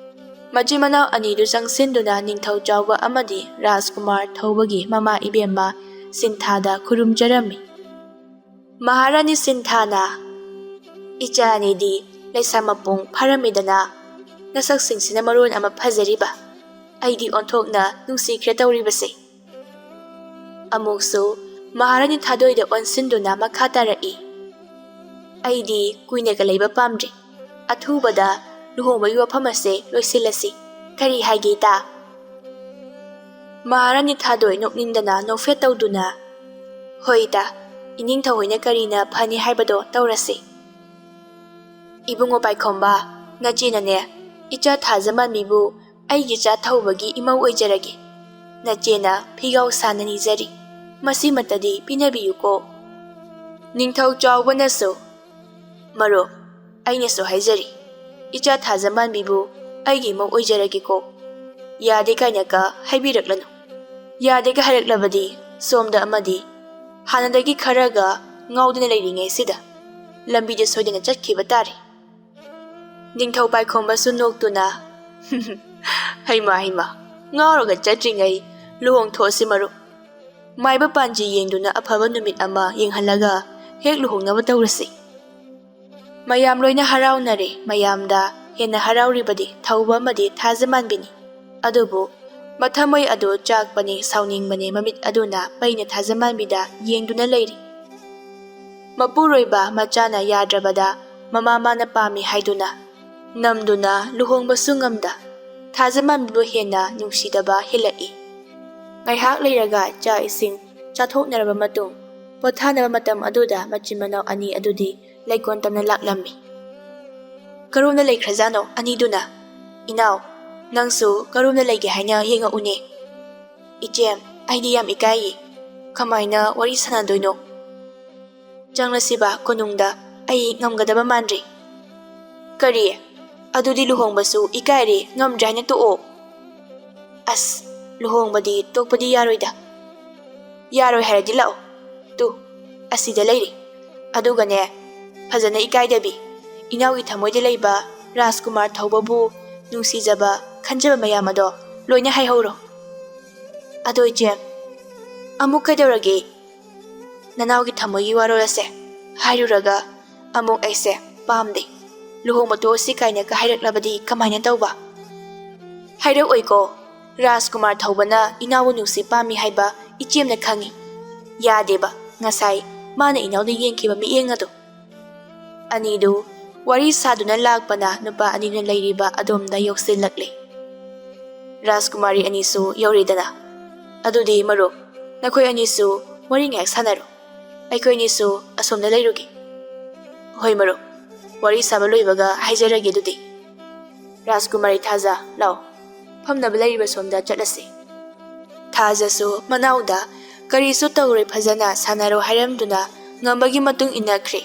ꯃꯆꯤꯟ ꯃꯅꯥꯎ ꯑꯅꯤꯗꯨ ꯆꯪꯁꯤꯟꯗꯨꯅ ꯅꯤꯡꯊꯧ ꯆꯥꯎꯕ ꯑꯃꯗꯤ ꯔꯥꯖꯀꯨꯃꯥꯔ ꯊꯧꯕꯒꯤ ꯃꯃꯥ ꯏꯕꯦꯝꯃ ꯁꯤꯟꯊꯥꯗ ꯈꯨꯔꯨꯝꯖꯔꯝꯃꯤ꯫ ꯃꯍꯥꯔꯥꯅꯤ ꯁꯤꯟꯊꯥꯅ, "ꯏꯆꯥ ꯑꯅꯤꯗꯤ ꯂꯩꯁꯥ ꯃꯄꯨꯡ ꯐꯥꯔꯝꯃꯤꯗꯅ, ꯅꯁꯛꯁꯤꯡꯁꯤꯅ ꯃꯔꯣꯟ ꯑꯃ ꯐꯖꯔꯤꯕ, ꯑꯩꯗꯤ ꯑꯣꯟꯊꯣꯛꯅ ꯅꯨꯡꯁꯤꯈ꯭ꯔꯦ ꯇꯧꯔꯤꯕꯁꯦ꯫" ꯑꯃꯨꯛꯁꯨ ꯃꯍꯥꯔꯥꯅꯤ ꯊꯥꯗꯣꯏꯗ ꯑꯣꯟꯁꯤꯟꯗꯨꯅ ꯃꯈꯥ ꯇꯥꯔꯛꯏ꯫ ꯑꯩꯗꯤ ꯀꯨꯏꯅꯒ ꯂꯩꯕ ꯄꯥꯝꯗ꯭ꯔꯦ꯫ ꯑꯊꯨꯕꯗ ꯂꯨꯍꯣꯡꯕꯒꯤ ꯋꯥꯐꯝ ꯑꯁꯦ ꯂꯣꯏꯁꯤꯜꯂꯁꯤ꯫ ꯀꯔꯤ ꯍꯥꯏꯒꯦ ꯏꯇꯥ? ꯃꯍꯥꯔꯥꯅꯤ ꯊꯥꯗꯣꯏ ꯅꯣꯛꯅꯤꯡꯗꯅ ꯅꯣꯛꯐꯦꯠ ꯇꯧꯗꯨꯅ, "ꯍꯣꯏ ꯏꯇꯥ, ꯏꯅꯤꯡꯊꯧ ꯍꯣꯏꯅ ꯀꯔꯤꯅ ꯐꯅꯤ ꯍꯥꯏꯕꯗꯣ ꯇꯧꯔꯁꯤ꯫ ꯏꯕꯨꯡꯉꯣ ꯄꯥꯏꯈꯣꯝꯕ, ꯅꯆꯦꯅꯅꯦ, ꯏꯆꯥ ꯊꯥꯖꯃꯥꯟꯕꯤꯕꯨ ꯑꯩꯒꯤ ꯏꯆꯥ ꯊꯧꯕꯒꯤ ꯏꯃꯧ ꯑꯣꯏꯖꯔꯒꯦ꯫ ꯅꯆꯦꯅ ꯐꯤꯒꯥꯎ ꯁꯥꯅ ꯅꯤꯖꯔꯤ꯫ ꯃꯁꯤꯃꯇꯗꯤ ꯄꯤꯅꯕꯤꯌꯨꯀꯣ꯫" ꯅꯤꯡꯊꯧ ꯆꯥꯎꯕꯅꯁꯨ, "ꯃꯔꯨꯞ, ꯑꯩꯅꯁꯨ ꯍꯥꯏꯖꯔꯤ, ꯏꯆꯥ ꯊꯥꯖꯃꯥꯟꯕꯤꯕꯨ ꯑꯩꯒꯤ ꯏꯃꯧ ꯑꯣꯏꯖꯔꯒꯦꯀꯣ꯫ ꯌꯥꯗꯦ ꯀꯥꯏꯅꯒ ꯍꯥꯏꯕꯤꯔꯛꯂꯅꯨ꯫ ꯌꯥꯗꯦꯒ ꯍꯥꯏꯔꯛꯂꯕꯗꯤ ꯁꯣꯝꯗ ꯑꯃꯗꯤ ꯍꯥꯟꯅꯗꯒꯤ ꯈꯔꯒ ꯉꯥꯎꯗꯅ ꯂꯩꯔꯤꯉꯩꯁꯤꯗ ꯂꯝꯕꯤꯗ ꯁꯣꯏꯗꯅ ꯆꯠꯈꯤꯕ ꯇꯥꯔꯦ꯫" ꯅꯤꯡꯊꯧ ꯄꯥꯏꯈꯣꯝꯕꯁꯨ ꯅꯣꯛꯇꯨꯅ, "ꯍꯩꯃꯥ, ꯍꯩꯃꯥ, ꯉꯥꯎꯔꯒ ꯆꯠꯇ꯭ꯔꯤꯉꯩ ꯂꯨꯍꯣꯡꯊꯣꯛꯑꯁꯤ ꯃꯔꯨꯞ꯫ ꯃꯥꯏꯕ ꯄꯥꯟꯖꯤ ꯌꯦꯡꯗꯨꯅ ꯑꯐꯕ ꯅꯨꯃꯤꯠ ꯑꯃ ꯌꯦꯡꯍꯜꯂꯒ ꯍꯦꯛ ꯂꯨꯍꯣꯡꯅꯕ ꯇꯧꯔꯁꯤ꯫" ꯃꯌꯥꯝ ꯂꯣꯏꯅ ꯍꯔꯥꯎꯅꯔꯦ꯫ ꯃꯌꯥꯝꯗ ꯍꯦꯟꯅ ꯍꯔꯥꯎꯔꯤꯕꯗꯤ ꯊꯧꯕ ꯑꯃꯗꯤ ꯊꯥꯖꯃꯥꯟꯕꯤꯅꯤ꯫ ꯑꯗꯨꯕꯨ ꯃꯊꯃꯣꯏ ꯑꯗꯨ ꯆꯥꯛꯄꯅꯤ, ꯁꯥꯎꯅꯤꯡꯕꯅꯤ, ꯃꯃꯤꯠ ꯑꯗꯨꯅ ꯄꯩꯅ ꯊꯥꯖꯃꯥꯟꯕꯤꯗ ꯌꯦꯡꯗꯨꯅ ꯂꯩꯔꯤ꯫ ꯃꯄꯨꯔꯣꯏꯕ ꯃꯆꯥꯅ ꯌꯥꯗ꯭ꯔꯕꯗ ꯃꯃꯥ ꯃꯥꯅ ꯄꯥꯝꯃꯤ ꯍꯥꯏꯗꯨꯅ ꯅꯝꯗꯨꯅ ꯂꯨꯍꯣꯡꯕꯁꯨ ꯉꯝꯗ ꯊꯥꯖꯃꯥꯟꯕꯤꯕꯨ ꯍꯦꯟꯅ ꯅꯨꯡꯁꯤꯗꯕ ꯍꯦꯜꯂꯛꯏ꯫ ꯉꯥꯏꯍꯥꯛ ꯂꯩꯔꯒ ꯆꯥꯛ ꯏꯁꯤꯡ ꯆꯥꯊꯣꯛꯅꯔꯕ ꯃꯇꯨꯡ ꯄꯣꯊꯥꯅꯕ ꯃꯇꯝ ꯑꯗꯨꯗ ꯃꯆꯤꯟ ꯃꯅꯥꯎ ꯑꯅꯤ ꯑꯗꯨꯗꯤ ꯂꯩꯀꯣꯟ ꯇꯝꯅ ꯂꯥꯛꯂꯝꯃꯤ꯫ "ꯀꯔꯣꯝꯗ ꯂꯩꯈ꯭ꯔꯖꯥꯠꯅꯣ ꯑꯅꯤꯗꯨꯅ? ꯏꯅꯥꯎ, ꯅꯪꯁꯨ ꯀꯔꯣꯝꯗ ꯂꯩꯒꯦ ꯍꯥꯏꯅ ꯌꯦꯡꯉꯛꯎꯅꯦ꯫" "ꯏꯆꯦꯝ, ꯑꯩꯗꯤ ꯌꯥꯝ ꯏꯀꯥꯏꯌꯦ꯫ ꯀꯃꯥꯏꯅ ꯋꯥꯔꯤ ꯁꯥꯟꯅꯗꯣꯏꯅꯣ? ꯆꯪꯂꯁꯤꯕ ꯀꯣꯅꯨꯡꯗ, ꯑꯩ ꯉꯝꯒꯗꯕ ꯃꯥꯟꯗ꯭ꯔꯦ꯫" "ꯀꯔꯤ? ꯑꯗꯨꯗꯤ ꯂꯨꯍꯣꯡꯕꯁꯨ ꯏꯀꯥꯏꯔꯦ, ꯉꯝꯗ꯭ꯔꯦ ꯍꯥꯏꯅ ꯇꯣꯛꯑꯣ꯫" "ꯑꯁ, ꯂꯨꯍꯣꯡꯕꯗꯤ ꯇꯣꯛꯄꯗꯤ ꯌꯥꯔꯣꯏꯗ꯫" "ꯌꯥꯔꯣꯏ ꯍꯥꯏꯔꯗꯤ ꯂꯥꯛꯑꯣ꯫ ꯇꯨ, ꯑꯁꯤꯗ ꯂꯩꯔꯦ꯫ ꯑꯗꯨꯒꯅꯦ, ꯐꯖꯅ ꯏꯀꯥꯏꯗꯕꯤ, ꯏꯅꯥꯎꯒꯤ ꯊꯃꯣꯏꯗ ꯂꯩꯕ ꯔꯥꯖꯀꯨꯃꯥꯔ ꯊꯧꯕꯕꯨ ꯅꯨꯡꯁꯤꯖꯕ, ꯈꯟꯖꯕ ꯃꯌꯥꯝ ꯑꯗꯣ ꯂꯣꯏꯅ ꯍꯥꯏꯍꯧꯔꯣ꯫" "ꯑꯗꯣ ꯏꯆꯦ, ꯑꯃꯨꯛ ꯀꯩꯗꯧꯔꯒꯦ? ꯅꯅꯥꯎꯒꯤ ꯊꯃꯣꯏꯒꯤ ꯋꯥꯔꯣꯜ ꯑꯁꯦ ꯍꯥꯏꯔꯨꯔꯒ ꯑꯃꯨꯛ ꯑꯩꯁꯦ ꯄꯥꯝꯗꯦ, ꯂꯨꯍꯣꯡꯕ ꯇꯣꯛꯑꯁꯤ ꯀꯥꯏꯅꯒ ꯍꯥꯏꯔꯛꯂꯕꯗꯤ ꯀꯃꯥꯏꯅ ꯇꯧꯕ?" "ꯍꯥꯏꯔꯛꯑꯣꯏꯀꯣ꯫ ꯔꯥꯖꯀꯨꯃꯥꯔ ꯊꯧꯕꯅ ꯏꯅꯥꯎꯕꯨ ꯅꯨꯡꯁꯤ ꯄꯥꯝꯃꯤ ꯍꯥꯏꯕ ꯏꯆꯦꯝꯅ ꯈꯪꯉꯤ꯫ ꯌꯥꯗꯦꯕ, ꯉꯁꯥꯏ ꯃꯥꯅ ꯏꯅꯥꯎꯗ ꯌꯦꯡꯈꯤꯕ ꯃꯤꯠꯌꯦꯡ ꯑꯗꯣ꯫ ꯑꯅꯤꯗꯨ ꯋꯥꯔꯤ ꯁꯥꯗꯨꯅ ꯂꯥꯛꯄꯅ ꯅꯨꯄꯥ ꯑꯅꯤꯅ ꯂꯩꯔꯤꯕ ꯑꯗꯣꯝꯗ ꯌꯧꯁꯤꯜꯂꯛꯂꯦ꯫ ꯔꯥꯖꯀꯨꯃꯥꯔꯤ ꯑꯅꯤꯁꯨ ꯌꯧꯔꯦꯗꯅ꯫ ꯑꯗꯨꯗꯤ ꯃꯔꯨꯞ, ꯅꯈꯣꯏ ꯑꯅꯤꯁꯨ ꯋꯥꯔꯤ ꯉꯥꯏꯍꯥꯛ ꯁꯥꯟꯅꯔꯣ꯫ ꯑꯩꯈꯣꯏ ꯑꯅꯤꯁꯨ ꯑꯁꯣꯝꯗ ꯂꯩꯔꯨꯒꯦ꯫ ꯍꯣꯏ ꯃꯔꯨꯞ, ꯋꯥꯔꯤ ꯁꯥꯕ ꯂꯣꯏꯕꯒ ꯍꯥꯏꯖꯔꯒꯦ ꯑꯗꯨꯗꯤ꯫ ꯔꯥꯖꯀꯨꯃꯥꯔꯤ ꯊꯥꯖ, ꯂꯥꯛꯑꯣ, ꯐꯝꯅꯕ ꯂꯩꯔꯤꯕ ꯁꯣꯝꯗ ꯆꯠꯂꯁꯤ꯫ ꯊꯥꯖꯁꯨ ꯃꯅꯥꯎꯗ ꯀꯔꯤꯁꯨ ꯇꯧꯔꯣꯏ, ꯐꯖꯅ ꯁꯥꯟꯅꯔꯣ ꯍꯥꯏꯔꯝꯗꯨꯅ ꯉꯝꯕꯒꯤ ꯃꯇꯨꯡ ꯏꯟꯅꯈ꯭ꯔꯦ꯫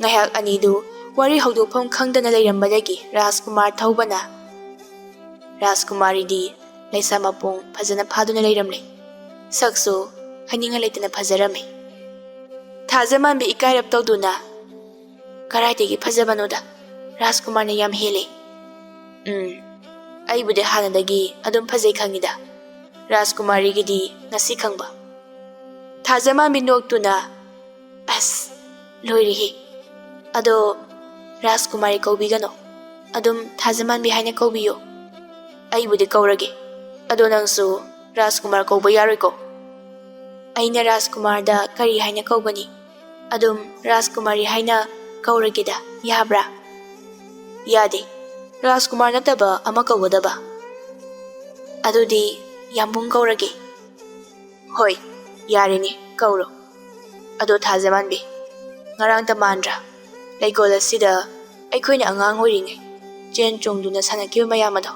ꯉꯥꯏꯍꯥꯛ ꯑꯅꯤꯗꯨ ꯋꯥꯔꯤ ꯍꯧꯗꯣꯛꯐꯝ ꯈꯪꯗꯅ ꯂꯩꯔꯝꯕꯗꯒꯤ ꯔꯥꯖꯀꯨꯃꯥꯔ ꯊꯧꯕꯅ ꯔꯥꯖꯀꯨꯃꯥꯔꯤꯗꯤ ꯂꯩꯁꯥ ꯃꯄꯨꯡ ꯐꯖꯅ ꯐꯥꯗꯨꯅ ꯂꯩꯔꯝꯂꯦ꯫ ꯁꯛꯁꯨ ꯍꯥꯏꯅꯤꯡꯉꯥꯏ ꯂꯩꯇꯅ ꯐꯖꯔꯝꯃꯤ꯫ ꯊꯥꯖꯃꯥꯟꯕꯤ ꯏꯀꯥꯏꯔꯞ ꯇꯧꯗꯨꯅ, "ꯀꯔꯥꯏꯗꯒꯤ ꯐꯖꯕꯅꯣꯗ, ꯔꯥꯖꯀꯨꯃꯥꯔꯅ ꯌꯥꯝ ꯍꯦꯜꯂꯦ꯫" "ꯎꯝ, ꯑꯩꯕꯨꯗꯤ ꯍꯥꯟꯅꯗꯒꯤ ꯑꯗꯨꯝ ꯐꯖꯩ ꯈꯪꯉꯤꯗ, ꯔꯥꯖꯀꯨꯃꯥꯔꯤꯒꯤꯗꯤ ꯉꯁꯤ ꯈꯪꯕ꯫" ꯊꯥꯖꯃꯥꯟꯕꯤ ꯅꯣꯛꯇꯨꯅ, "ꯑꯁ, ꯂꯣꯏꯔꯦꯍꯦ꯫ ꯑꯗꯣ ꯔꯥꯖꯀꯨꯃꯥꯔꯤ ꯀꯧꯕꯤꯒꯅꯣ, ꯑꯗꯨꯝ ꯊꯥꯖꯃꯥꯟꯕꯤ ꯍꯥꯏꯅ ꯀꯧꯕꯤꯌꯣ꯫ ꯑꯩꯕꯨꯗꯤ ꯀꯧꯔꯒꯦ, ꯑꯗꯣ ꯅꯪꯁꯨ ꯔꯥꯖꯀꯨꯃꯥꯔ ꯀꯧꯕ ꯌꯥꯔꯣꯏꯀꯣ?" "ꯑꯩꯅ ꯔꯥꯖꯀꯨꯃꯥꯔꯗ ꯀꯔꯤ ꯍꯥꯏꯅ ꯀꯧꯒꯅꯤ? ꯑꯗꯨꯝ ꯔꯥꯖꯀꯨꯃꯥꯔꯤ ꯍꯥꯏꯅ ꯀꯧꯔꯒꯦꯗ, ꯌꯥꯕ꯭ꯔꯥ?" "ꯌꯥꯗꯦ, ꯔꯥꯖꯀꯨꯃꯥꯔ ꯅꯠꯇꯕ ꯑꯃ ꯀꯧꯒꯗꯕ꯫" "ꯑꯗꯨꯗꯤ ꯌꯥꯝꯕꯨꯡ ꯀꯧꯔꯒꯦ꯫" "ꯍꯣꯏ, ꯌꯥꯔꯦꯅꯦ, ꯀꯧꯔꯣ꯫ ꯑꯗꯣ ꯊꯥꯖꯃꯥꯟꯕꯤ, ꯉꯔꯥꯡꯇ ꯃꯥꯟꯗ꯭ꯔꯥ ꯂꯩꯀꯣꯜ ꯑꯁꯤꯗ ꯑꯩꯈꯣꯏꯅ ꯑꯉꯥꯡ ꯑꯣꯏꯔꯤꯉꯩ ꯆꯦꯟ ꯆꯣꯡꯗꯨꯅ ꯁꯥꯟꯅꯈꯤꯕ ꯃꯌꯥꯝ ꯑꯗꯣ?"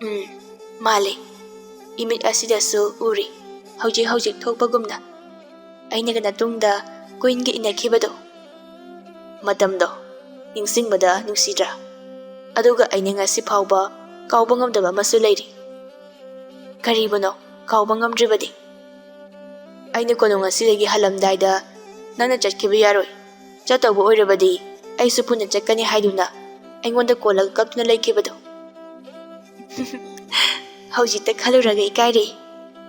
"ꯎꯝ, ꯃꯥꯜꯂꯤ꯫ ꯏꯃꯤꯠ ꯑꯁꯤꯗꯁꯨ ꯎꯔꯤ, ꯍꯧꯖꯤꯛ ꯍꯧꯖꯤꯛ ꯊꯣꯛꯄꯒꯨꯝꯅ꯫ ꯑꯩꯅꯒ ꯅꯇꯨꯡꯗ ꯀꯨꯏꯟꯒ ꯏꯟꯅꯈꯤꯕꯗꯣ꯫ ꯃꯇꯝꯗꯣ ꯅꯤꯡꯁꯤꯡꯕꯗ ꯅꯨꯡꯁꯤꯗ꯭ꯔꯥ? ꯑꯗꯨꯒ ꯑꯩꯅ ꯉꯁꯤ ꯐꯥꯎꯕ ꯀꯥꯎꯕ ꯉꯝꯗꯕ ꯑꯃꯁꯨ ꯂꯩꯔꯤ꯫" "ꯀꯔꯤꯕꯨꯅꯣ ꯀꯥꯎꯕ ꯉꯝꯗ꯭ꯔꯤꯕꯗꯤ?" "ꯑꯩꯅ ꯀꯣꯅꯨꯡ ꯑꯁꯤꯗꯒꯤ ꯍꯜꯂꯝꯗꯥꯏꯗ ꯅꯪꯅ ꯆꯠꯈꯤꯕ ꯌꯥꯔꯣꯏ, ꯆꯠꯇꯧꯕ ꯑꯣꯏꯔꯕꯗꯤ ꯑꯩꯁꯨ ꯄꯨꯟꯅ ꯆꯠꯀꯅꯤ ꯍꯥꯏꯗꯨꯅ ꯑꯩꯉꯣꯟꯗ ꯀꯣꯜꯂꯒ ꯀꯞꯇꯨꯅ ꯂꯩꯈꯤꯕꯗꯣ꯫" "ꯍꯧꯖꯤꯛꯇ ꯈꯜꯂꯨꯔꯒ ꯏꯀꯥꯏꯔꯦ꯫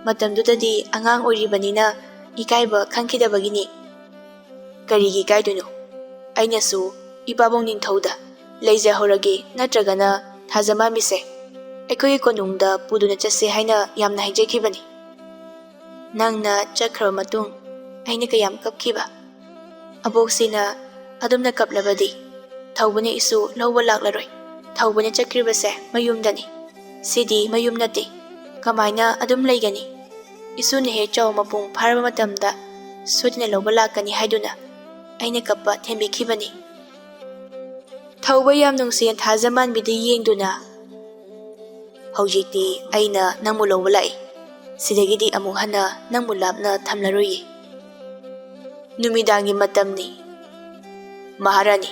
ꯃꯇꯝꯗꯨꯗꯗꯤ ꯑꯉꯥꯡ ꯑꯣꯏꯔꯤꯕꯅꯤꯅ ꯏꯀꯥꯏꯕ ꯈꯪꯈꯤꯗꯕꯒꯤꯅꯤ꯫" "ꯀꯔꯤꯒꯤ ꯏꯀꯥꯏꯗꯣꯏꯅꯣ? ꯑꯩꯅꯁꯨ ꯏꯄꯥꯕꯨꯡ ꯅꯤꯡꯊꯧꯗ ꯂꯩꯖꯍꯧꯔꯒꯦ, ꯅꯠꯇ꯭ꯔꯒꯅ ꯊꯥꯖꯃꯥꯟꯕꯤꯁꯦ ꯑꯩꯈꯣꯏꯒꯤ ꯀꯣꯅꯨꯡꯗ ꯄꯨꯗꯨꯅ ꯆꯠꯁꯦ ꯍꯥꯏꯅ ꯌꯥꯝꯅ ꯍꯥꯏꯖꯈꯤꯕꯅꯤ꯫" ꯅꯪꯅ ꯆꯠꯈ꯭ꯔꯕ ꯃꯇꯨꯡ ꯑꯩꯅ ꯀꯌꯥꯝ ꯀꯞꯈꯤꯕ꯫ ꯑꯕꯣꯛꯁꯤꯅ ꯑꯗꯨꯝꯅ ꯀꯞꯂꯕꯗꯤ ꯊꯧꯕꯅ ꯏꯁꯨ ꯂꯧꯕ ꯂꯥꯛꯂꯔꯣꯏ꯫ ꯊꯧꯕꯅ ꯆꯠꯈ꯭ꯔꯤꯕꯁꯦ ꯃꯌꯨꯝꯗꯅꯤ꯫ ꯁꯤꯗꯤ ꯃꯌꯨꯝ ꯅꯠꯇꯦ꯫ ꯀꯃꯥꯏꯅ ꯑꯗꯨꯝ ꯂꯩꯒꯅꯤ? ꯏꯁꯨꯅ ꯍꯦꯛ ꯆꯥꯎ ꯃꯄꯨꯡ ꯐꯥꯔꯕ ꯃꯇꯝꯗ ꯁꯣꯏꯗꯅ ꯂꯧꯕ ꯂꯥꯛꯀꯅꯤ ꯍꯥꯏꯗꯨꯅ ꯑꯩꯅ ꯀꯞꯄ ꯊꯦꯝꯕꯤꯈꯤꯕꯅꯤ꯫ ꯊꯧꯕ ꯌꯥꯝ ꯅꯨꯡꯁꯤꯅ ꯊꯥꯖꯃꯥꯟꯕꯤꯗ ꯌꯦꯡꯗꯨꯅ, "ꯍꯧꯖꯤꯛꯇꯤ ꯑꯩꯅ ꯅꯪꯕꯨ ꯂꯧꯕ ꯂꯥꯛꯏ꯫ ꯁꯤꯗꯒꯤꯗꯤ ꯑꯃꯨꯛ ꯍꯟꯅ ꯅꯪꯕꯨ ꯂꯥꯞꯅ ꯊꯝꯂꯔꯣꯏꯌꯦ꯫ ꯅꯨꯃꯤꯗꯥꯡꯒꯤ ꯃꯇꯝꯅꯤ꯫ ꯃꯍꯥꯔꯥꯅꯤ,